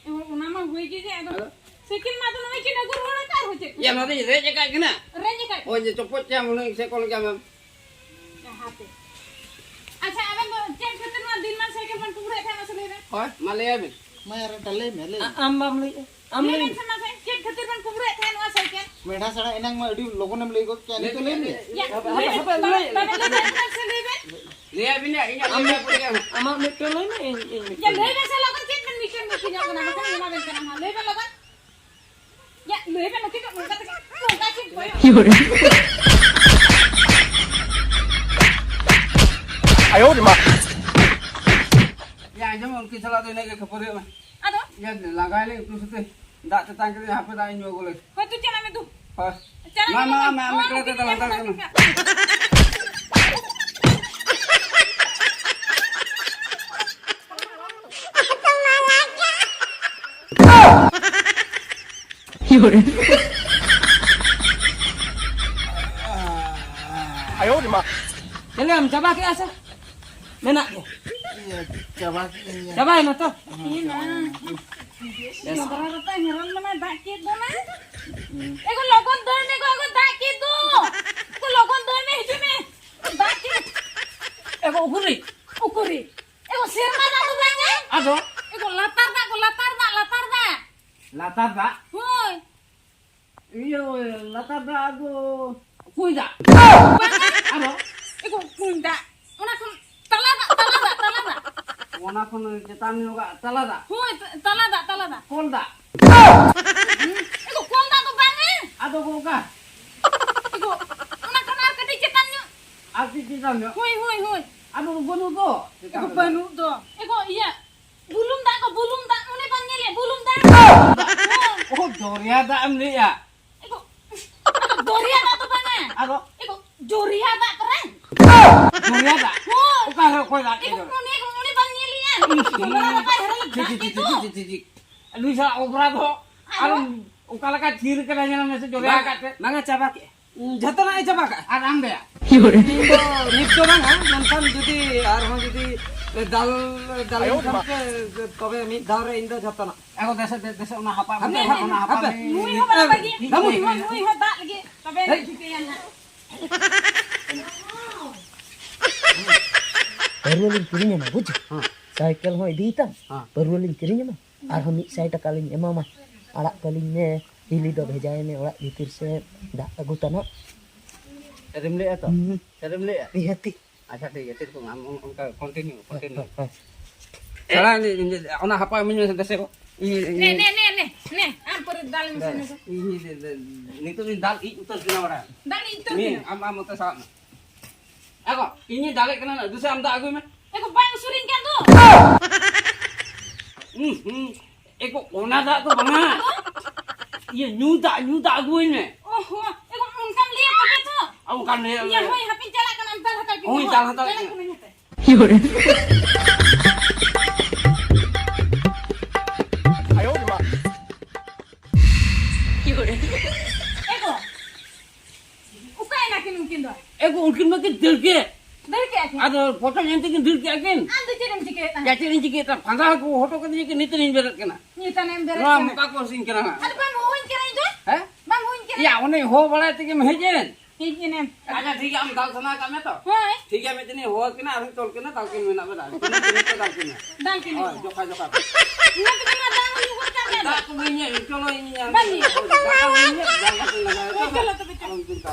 ᱚ, ᱚᱱᱟ ᱢᱟ ᱦᱩᱭ ᱜᱮ, ᱡᱮ ᱟᱫᱚ ᱟᱫᱚ? ᱥᱟᱭᱠᱮᱞ ᱢᱟ ᱟᱫᱚ ᱱᱚᱜᱼᱚᱭ ᱠᱤᱱ ᱟᱹᱜᱩ ᱨᱩᱣᱟᱹᱲ ᱟᱠᱟᱫ ᱟᱨᱦᱚᱸ ᱪᱮᱫ? ᱭᱟ, ᱱᱚᱣᱟ ᱫᱚᱧ ᱨᱮᱡ ᱟᱠᱟᱫ ᱠᱤᱱᱟ᱾ ᱨᱮᱡ ᱟᱠᱟᱫ ᱠᱤᱱᱟ? ᱦᱳᱭ, ᱡᱮ ᱪᱚᱯᱚᱡ ᱪᱟᱢ ᱦᱩᱱᱟᱹᱝ ᱥᱮ ᱠᱚᱞ ᱠᱟᱢ᱾ ᱦᱟᱯᱮ᱾ ᱟᱪᱪᱷᱟ, ᱟᱵᱮᱱ ᱫᱚ ᱪᱮᱫ ᱠᱷᱟᱹᱛᱤᱨ ᱱᱚᱣᱟ ᱫᱤᱱ ᱢᱟᱱ ᱥᱟᱭᱠᱮᱞ ᱵᱮᱱ ᱠᱩᱢᱵᱽᱲᱩᱭᱮᱫ ᱛᱟᱦᱮᱸᱫ, ᱢᱟᱥᱮ ᱞᱟᱹᱭ ᱵᱮᱱ? ᱦᱳᱭ, ᱢᱟ ᱞᱟᱹᱭᱟᱭ ᱵᱮᱱ᱾ ᱢᱟ ᱭᱟᱨ, ᱮᱴᱟ ᱞᱟᱹᱭ ᱢᱮ, ᱞᱟᱹᱭ ᱢᱮ᱾ ᱟ-, ᱟᱢ ᱵᱟᱢ ᱞᱟᱹᱭᱮᱜᱼᱟ? ᱟᱢ ᱞᱟᱹᱭ ᱞᱟᱹᱭ ᱵᱮᱱ ᱢᱮ᱾ ᱥᱮ, ᱢᱟᱥᱮ, ᱪᱮᱫ ᱠᱷᱟᱹᱛᱤᱨ ᱵᱮᱱ ᱠᱩᱢᱵᱽᱲᱩᱭᱮᱫ ᱛᱟᱦᱮᱸᱫ ᱱᱚᱣᱟ ᱥᱟᱭᱠᱮᱞ? ᱢᱮᱰᱷᱟ ᱥᱟᱲᱟ ᱮᱱᱟᱝ ᱢᱟ ᱟᱹᱰᱤ ᱞᱚᱜᱚᱱᱮᱢ ᱞᱟᱹᱭ ᱜᱚᱫ ᱠᱮᱜᱼᱟ, ᱱᱤᱛᱚᱜ ᱞᱟᱹᱭ ᱢᱮ᱾ ᱭᱟ, ᱦᱟᱯᱮ, ᱞᱟᱹᱭ ᱦᱟᱯᱮ, ᱵᱮᱱ, ᱦᱟᱯᱮ, ᱵᱟᱵᱮᱱ, ᱞᱟᱹᱭ ᱵᱟᱵᱮᱱ ᱞᱟᱹᱭ ᱵᱮᱱ᱾ ᱫᱟᱲᱮᱭᱟᱜ ᱠᱟᱱᱟ, ᱥᱮ ᱞᱟᱹᱭ ᱵᱮᱱ᱾ ᱞᱟᱹᱭᱟᱭ ᱵᱤᱱ ᱭᱟ, ᱤᱧᱟᱹᱜ ᱟᱢ ᱞᱟᱹᱭ ᱵᱟᱝ ᱯᱩᱨᱟᱹᱜᱼᱟ᱾ ᱟᱢᱟᱜ ᱢᱤᱫᱴᱟᱝ ᱞᱟᱹᱭ ᱢᱮ, ᱤᱧ, ᱤᱧ ᱢᱤᱫᱴᱟᱝ᱾ ᱭᱟ, ᱞᱟᱹᱭ ᱵᱮᱱ ᱥᱮ ᱞᱚᱜᱚᱱ, ᱪᱮᱫ ᱵᱮᱱ ᱢᱤᱫᱴᱟᱝ ᱢᱤᱫᱴᱟᱝ ᱧᱚᱜ ᱠᱟᱱᱟ? ᱵᱟᱠᱷᱟᱱ ᱮᱢᱟ ᱵᱮᱱ ᱠᱟᱱᱟ ᱦᱟᱸᱜ᱾ ᱞᱟᱹᱭ ᱵᱮᱱ ᱞᱚᱜᱚᱱ᱾ ᱭᱟ, ᱞᱟᱹᱭ ᱵᱮᱱ, ᱱᱩᱠᱤᱱ ᱫᱚ ᱱᱚᱝᱠᱟ ᱛᱮᱜᱮ, ᱱᱚᱝᱠᱟ ᱠᱤᱱ ᱠᱚᱭᱚᱜ᱾ 有人。 ᱭᱟ, ᱟᱸᱡᱚᱢ ᱢᱮ, ᱩᱱᱠᱤᱱ ᱥᱟᱞᱟᱜ ᱫᱚ ᱤᱱᱟᱹᱜ ᱜᱮ ᱠᱷᱟᱹᱯᱟᱹᱨᱤᱭᱟᱹᱜ ᱢᱮ᱾ ᱟᱫᱚ? ᱭᱟ, ᱞᱟᱸᱜᱟᱭᱮᱱᱟᱹᱧ ᱩᱱᱠᱩ ᱥᱟᱛᱮ᱾ ᱫᱟᱜ ᱛᱮᱛᱟᱝ ᱠᱮᱫᱤᱧᱟ, ᱦᱟᱯᱮ ᱫᱟᱜ ᱤᱧ ᱧᱩ ᱟᱹᱜᱩ ᱞᱮᱜᱮ᱾ ᱦᱳᱭ, ᱛᱚ ᱪᱟᱞᱟᱜ ᱢᱮ ᱫᱩ᱾ ᱦᱳᱭ᱾ ᱪᱟᱞᱟᱜ ᱢᱟ, ᱢᱮ, ᱢᱟ, ᱢᱟ, ᱢᱟ, ᱢᱟ, ᱮᱠᱞᱟ ᱛᱮ ᱫᱟᱬᱟᱱ ᱫᱟᱬᱟᱱ ᱠᱟᱱᱟ᱾ ᱪᱮᱞᱮᱢ ᱪᱟᱵᱟ ᱠᱮᱜᱼᱟ ᱥᱮ? ᱢᱮᱱᱟᱜ ᱜᱮ᱾ ᱤᱭᱟᱹ, ᱪᱟᱵᱟ ᱠᱮᱜᱼᱟᱹᱧ᱾ ᱪᱟᱵᱟᱭᱮᱱᱟ ᱛᱚ? ᱦᱮᱸ, ᱪᱟᱵᱟᱭᱮᱱᱟ᱾ ᱵᱮᱥ᱾ ᱡᱚᱵᱨᱟ ᱨᱮ ᱛᱟᱦᱮᱸ ᱦᱮᱨᱚᱱ ᱢᱟᱱᱮ ᱫᱟᱜ ᱪᱮᱫ ᱫᱚ ᱱᱟ? ᱮᱜᱳ ᱞᱚᱜᱚᱱ ᱫᱟᱹᱲ ᱢᱮ ᱜᱳ, ᱮᱜᱳ ᱫᱟᱜ ᱪᱮᱫ ᱫᱚ? ᱮᱜᱳ ᱞᱚᱜᱚᱱ ᱫᱟᱹᱲ ᱢᱮ, ᱦᱤᱡᱩᱜ ᱢᱮ᱾ ᱫᱟᱜ ᱪᱮᱫ? ᱮᱜᱳ ᱩᱠᱩᱨᱤ? ᱩᱠᱩᱨᱤ? ᱮᱜᱳ ᱥᱮᱨᱢᱟ ᱫᱟᱜ ᱫᱚ ᱵᱟᱝ ᱮ? ᱟᱫᱚ? ᱮᱜᱳ ᱞᱟᱛᱟᱨ ᱫᱟᱜ ᱜᱳ, ᱞᱟᱛᱟᱨ ᱫᱟᱜ, ᱞᱟᱛᱟᱨ ᱫᱟᱜ᱾ ᱞᱟᱛᱟᱨ ᱫᱟᱜ? ᱦᱳᱭ᱾ ᱤᱭᱟᱹ, ᱞᱟᱛᱟᱨ ᱫᱟᱜ ᱫᱚ ᱠᱩᱸᱧ ᱫᱟᱜ᱾ ᱵᱟᱝᱟ᱾ ᱟᱨᱚ? ᱮᱜᱳ ᱠᱩᱸᱧ ᱫᱟᱜ᱾ ᱚᱱᱟ ᱠᱷᱚᱱ ᱛᱟᱞᱟ ᱫᱟᱜ, ᱛᱟᱞᱟ ᱫᱟᱜ, ᱛᱟᱞᱟ ᱫᱟᱜ᱾ ᱚᱱᱟ ᱠᱷᱚᱱ ᱪᱮᱛᱟᱱ ᱧᱚᱜᱟᱜ ᱛᱟᱞᱟ ᱫᱟᱜ? ᱦᱳᱭ, ᱛ-, ᱛᱟᱞᱟ ᱫᱟᱜ, ᱛᱟᱞᱟ ᱫᱟᱜ᱾ ᱠᱚᱞ ᱫᱟᱜ? ᱦᱩᱸ, ᱮᱜᱳ ᱠᱚᱞ ᱫᱟᱜ ᱫᱚ ᱵᱟᱝᱟ᱾ ᱟᱫᱚ ᱜᱚ ᱚᱠᱟ? ᱟᱨ ᱪᱮᱫ ᱪᱮᱛᱟᱱ ᱧᱚᱜ? ᱦᱳᱭ, ᱦᱳᱭ, ᱦᱳᱭ᱾ ᱟᱫᱚ ᱵᱟᱹᱱᱩᱜ ᱫᱚ᱾ ᱮ ᱜᱚ, ᱵᱟᱹᱱᱩᱜ ᱫᱚ᱾ ᱮ ᱜᱚ, ᱤᱭᱟᱹ, ᱵᱩᱞᱩᱝ ᱫᱟᱜ ᱠᱚ, ᱵᱩᱞᱩᱝ ᱫᱟᱜ, ᱚᱱᱮ ᱵᱟᱢ ᱧᱮᱞᱮᱫ, ᱵᱩᱞᱩᱝ ᱫᱟᱜ᱾ ᱚ, ᱫᱚᱨᱭᱟ ᱫᱟᱜ ᱮᱢ ᱞᱟᱹᱭᱮᱜᱼᱟ? ᱮ ᱜᱚ, ᱟᱫᱚ ᱫᱚᱨᱭᱟ ᱫᱟᱜ ᱫᱚ ᱵᱟᱝᱟ᱾ ᱟᱫᱚ? ᱮ ᱜᱚ, ᱡᱚᱨᱭᱟ ᱫᱟᱜ ᱠᱟᱱᱟ᱾ ᱫᱚᱨᱭᱟ ᱫᱟᱜ? ᱦᱳᱭ᱾ ᱚᱠᱟ ᱨᱮ, ᱚᱠᱚᱭ ᱫᱟᱜ ᱮ ᱜᱚ, ᱠᱮᱫᱟ? ᱚᱱᱮ, ᱚᱱᱮ ᱵᱟᱢ ᱧᱮᱞᱮᱜᱼᱟ? ᱤᱥ, ᱥᱚᱢᱨᱟ ᱵᱟᱵᱟᱭ ᱦᱟᱨᱟ ᱞᱮᱫ ᱪᱤ, ᱫᱟᱜ ᱪᱤ, ᱪᱤ, ᱛᱮᱫᱚ᱾ ᱪᱤ, ᱪᱤ, ᱪᱤ, ᱪᱤ᱾ ᱱᱩᱭ ᱥᱟᱞᱟᱜ ᱚᱯᱨᱟᱫᱷ ᱦᱚᱸ ᱟᱨᱚ? ᱟᱨᱚ ᱚᱠᱟ ᱞᱮᱠᱟ ᱛᱷᱤᱨ ᱠᱟᱫᱟᱭ, ᱧᱮᱞ ᱢᱮᱥᱮ, ᱡᱚᱨᱭᱟ ᱵᱟᱝ, ᱠᱟᱜ ᱛᱮ᱾ ᱵᱟᱝᱟ, ᱪᱟᱵᱟ ᱠᱮᱜᱼᱟ᱾ ᱡᱷᱚᱛᱚᱱᱟᱜ ᱮ ᱪᱟᱵᱟ ᱠᱟᱜᱼᱟ᱾ ᱟᱨ ᱟᱢ ᱫᱚᱭᱟ? ᱤᱧ ᱫᱚ ᱱᱤᱛ ᱫᱚ ᱵᱟᱝᱟ, ᱢᱮᱱᱠᱷᱟᱱ ᱡᱩᱫᱤ ᱟᱨᱦᱚᱸ ᱡᱩᱫᱤ ᱫᱟᱞ, ᱫᱟᱞᱤᱧ ᱠᱷᱟᱱ ᱯᱮ, ᱛᱚᱵᱮ ᱢᱤᱫ ᱫᱷᱟᱣ ᱨᱮ ᱤᱧ ᱫᱚ ᱡᱷᱚᱛᱚᱱᱟᱜ᱾ ᱮ ᱜᱚ, ᱫᱮᱥᱮ, ᱫᱮ-, ᱫᱮᱥᱮ, ᱚᱱᱟ ᱦᱟᱯᱟ ᱦᱟᱯᱮ, ᱢᱮᱱᱟᱜᱼᱟ, ᱦᱟᱯᱮ, ᱚᱱᱟ ᱦᱟᱯᱟ ᱦᱟᱯᱮ᱾ ᱢᱮ-, ᱱᱩᱭ ᱦᱚᱸ ᱵᱟᱲᱟ ᱵᱟᱹᱜᱤ᱾ ᱵᱟᱹᱵᱩ᱾ ᱱᱩᱭ ᱦᱚᱸ, ᱱᱩᱭ ᱦᱚᱸ ᱫᱟᱜ ᱞᱟᱹᱜᱤᱫ, ᱛᱚᱵᱮ ᱦᱮᱸ᱾ ᱴᱷᱤᱠᱟᱹᱭᱟ ᱱᱟᱦᱟᱜ᱾ ᱯᱟᱹᱨᱣᱟᱹ ᱞᱤᱧ ᱠᱤᱨᱤᱧ ᱟᱢᱟ, ᱵᱩᱡᱽ? ᱦᱮᱸ᱾ ᱥᱟᱭᱠᱮᱞ ᱦᱚᱸ ᱤᱫᱤᱭ ᱛᱟᱢ, ᱦᱮᱸ᱾ ᱯᱟᱹᱨᱣᱟᱹ ᱞᱤᱧ ᱠᱤᱨᱤᱧ ᱟᱢᱟ, ᱟᱨᱦᱚᱸ ᱢᱤᱫ ᱥᱟᱭ ᱴᱟᱠᱟ ᱞᱤᱧ ᱮᱢᱟᱢᱟ᱾ ᱟᱲᱟᱜ ᱠᱟᱹᱞᱤᱧ ᱢᱮ, ᱦᱤᱞᱤ ᱫᱚ ᱵᱷᱮᱡᱟᱭ ᱢᱮ ᱚᱲᱟᱜ ᱵᱷᱤᱛᱤᱨ ᱥᱮᱫ, ᱫᱟᱜ ᱟᱹᱜᱩ ᱛᱟᱱᱟᱜ᱾ ᱥᱟᱹᱨᱤᱢ ᱞᱟᱹᱭᱮᱜᱼᱟ ᱛᱚ? ᱦᱩᱸ᱾ ᱥᱟᱹᱨᱤᱢ ᱞᱟᱹᱭᱮᱜᱼᱟ? ᱱᱤᱦᱟᱹᱛᱤ᱾ ᱟᱪᱪᱷᱟ, ᱴᱷᱤᱠ ᱜᱮᱭᱟ, ᱛᱷᱤᱨ ᱠᱚᱜ ᱢᱮ, ᱟᱢ ᱚᱱ-, ᱚᱱᱠᱟ continue, continue᱾ ᱦᱮᱸ, ᱦᱮᱸ᱾ ᱫᱟᱲᱟ, ᱤᱧ, ᱤᱧ, ᱚᱱᱟ ᱦᱟᱯᱟ ᱤᱢᱟᱹᱧ ᱢᱮᱥᱮ, ᱫᱮᱥᱮ ᱜᱚ᱾ ᱤᱧ, ᱤᱧ, ᱱᱮ, ᱤᱧ, ᱱᱮ, ᱱᱮ, ᱱᱮ, ᱱᱮ, ᱟᱢ ᱯᱩᱨᱟᱹ ᱫᱟᱞ ᱢᱮᱥᱮ ᱫᱟᱲᱟ, ᱱᱩᱠᱩ᱾ ᱤᱧ, ᱤᱧ, ᱤᱧ, ᱱᱤᱛᱚᱜ ᱤᱧ ᱫᱟᱞ ᱤᱡ ᱩᱛᱟᱹᱨ ᱠᱤᱱᱟ ᱵᱟᱲᱟᱭ᱾ ᱫᱟᱞ ᱤᱡ ᱩᱛᱟᱹᱨ ᱱᱤᱭᱟᱹ, ᱠᱤᱱᱟ᱾ ᱟᱢ, ᱟᱢ ᱚᱱᱛᱮ ᱥᱟᱵ ᱢᱮ᱾ ᱮ ᱜᱚ, ᱤᱧᱤᱧ ᱫᱟᱞᱮᱫ ᱠᱟᱱᱟ, ᱫᱩᱥᱮ ᱟᱢ ᱫᱟᱜ ᱟᱹᱜᱩᱭ ᱢᱮ᱾ ᱮ ᱜᱚ, ᱵᱟᱝ ᱩᱥᱩᱨᱤᱧ ᱠᱟᱱ ᱫᱚ᱾ ᱦᱩᱸ, ᱦᱩᱸ᱾ ᱮ ᱜᱚ, ᱚᱱᱟ ᱫᱟᱜ ᱫᱚ ᱵᱟᱝᱟ᱾ ᱟᱫᱚ? ᱤᱭᱟᱹ, ᱧᱩ ᱫᱟᱜ, ᱧᱩ ᱫᱟᱜ ᱟᱹᱜᱩᱭ ᱢᱮ᱾ ᱚ ᱦᱚᱸ, ᱮ ᱜᱚ, ᱚᱱᱠᱟᱢ ᱞᱟᱹᱭᱟ ᱛᱚᱵᱮ ᱛᱚ᱾ ᱟᱨ ᱚᱱᱠᱟᱢ ᱞᱟᱹᱭᱟ ᱤᱭᱟᱹ, ᱛᱚᱵᱮ᱾ ᱦᱳᱭ, ᱦᱟᱯᱮᱧ ᱪᱟᱞᱟᱜ ᱠᱟᱱᱟ, ᱫᱟᱞ ᱦᱟᱛᱟᱲ ᱠᱤᱱ ᱦᱳᱭ, ᱦᱚᱸ᱾ ᱫᱟᱞ ᱦᱟᱛᱟᱲ ᱪᱟᱞᱟᱜ ᱠᱤᱱ᱾ ᱠᱟᱹᱱᱟᱹᱧ ᱦᱟᱯᱮ᱾ ᱮ ᱜᱚ, ᱚᱠᱟᱭᱮᱱᱟ ᱠᱤᱱ ᱩᱱᱠᱤᱱ ᱫᱚ? ᱮ ᱜᱚ, ᱩᱱᱠᱤᱱ ᱢᱟᱠᱤᱱ ᱫᱟᱹᱲ ᱠᱮᱫ᱾ ᱫᱟᱹᱲ ᱠᱮᱫᱟ ᱠᱤᱱ? ᱟᱫᱚ ᱯᱚᱴᱚᱢ ᱮᱱ ᱛᱮᱠᱤᱱ ᱫᱟᱹᱲ ᱠᱮᱫᱟ ᱠᱤᱱ᱾ ᱟᱢ ᱫᱚ ᱪᱮᱫ ᱮᱢ ᱪᱤᱠᱟᱹᱭᱮᱫ ᱛᱟᱦᱮᱸᱫ? ᱪᱮᱫ ᱤᱧ ᱪᱤᱠᱟᱹᱭᱮᱫ ᱛᱟᱦᱮᱸᱫ? ᱯᱷᱟᱸᱫᱟ ᱠᱚ ᱦᱚᱴᱚᱜ ᱠᱟᱹᱫᱤᱧᱟ ᱠᱤᱱ, ᱱᱤᱛ ᱤᱧ ᱵᱮᱨᱮᱫ ᱠᱟᱱᱟ᱾ ᱱᱤᱛ ᱟᱱᱮᱢ ᱵᱮᱨᱮᱫ ᱱᱚᱣᱟ ᱠᱟᱱᱟ᱾ ᱢᱚᱠᱟ ᱠᱚ ᱦᱟᱹᱥᱩᱧ ᱠᱟᱱᱟ ᱦᱟᱸᱜ᱾ ᱟᱫᱚ ᱵᱟᱢ ᱦᱚᱦᱚᱧ ᱠᱟᱱᱟ ᱤᱧ ᱫᱚ? ᱦᱮᱸ? ᱵᱟᱢ ᱦᱚᱦᱚᱧ ᱠᱟᱱᱟ ᱭᱟ, ᱤᱧ ᱫᱚ? ᱚᱱᱮ ᱦᱚᱦᱚ ᱵᱟᱲᱟᱭ ᱛᱮᱜᱮᱢ ᱦᱮᱡ ᱮᱱ᱾ ᱦᱮᱡ ᱮᱱᱮᱢ᱾ ᱟᱪᱪᱷᱟ, ᱴᱷᱤᱠ ᱜᱮᱭᱟ, ᱟᱢ ᱫᱟᱞ ᱥᱟᱱᱟ ᱠᱟᱜ ᱢᱮ ᱛᱚ? ᱦᱳᱭ᱾ ᱴᱷᱤᱠ ᱜᱮᱭᱟ, ᱢᱤᱫ ᱫᱤᱱᱤᱧ ᱦᱚᱦᱚ ᱠᱤᱱᱟ, ᱟᱨᱦᱚᱸ ᱛᱚᱞ ᱠᱤᱱᱟ, ᱫᱟᱞ ᱠᱤᱱ ᱢᱮᱱᱟᱜ ᱢᱮ, ᱫᱟᱞ ᱠᱤᱱ ᱢᱮ, ᱫᱟᱞ ᱠᱤᱱ ᱢᱮ᱾ ᱦᱳᱭ, ᱡᱚᱠᱷᱟ, ᱡᱚᱠᱷᱟ ᱯᱮ᱾ ᱤᱱᱟᱹ ᱛᱮᱜᱮ ᱢᱟ ᱫᱟᱜ ᱦᱚᱸ ᱧᱩ ᱜᱚᱫ ᱠᱟᱜ ᱢᱮ ᱟᱫᱚ᱾ ᱫᱟᱜ ᱠᱚ ᱵᱟᱹᱧ ᱧᱩᱭᱟ, ᱪᱚᱞᱚ, ᱤᱧ ᱧᱩᱭᱟ᱾ ᱵᱟᱝ ᱧᱩ᱾ ᱫᱟᱠᱟ ᱵᱟᱹᱧ ᱧᱩᱭᱟ, ᱫᱟᱞ ᱠᱟᱛᱮ ᱞᱟᱜᱟᱣ ᱦᱳᱭ, ᱪᱚᱞᱚ ᱛᱚᱵᱮ, ᱪᱚᱞᱚ᱾ ᱟᱞᱚᱢ ᱪᱤᱱᱛᱟᱹ᱾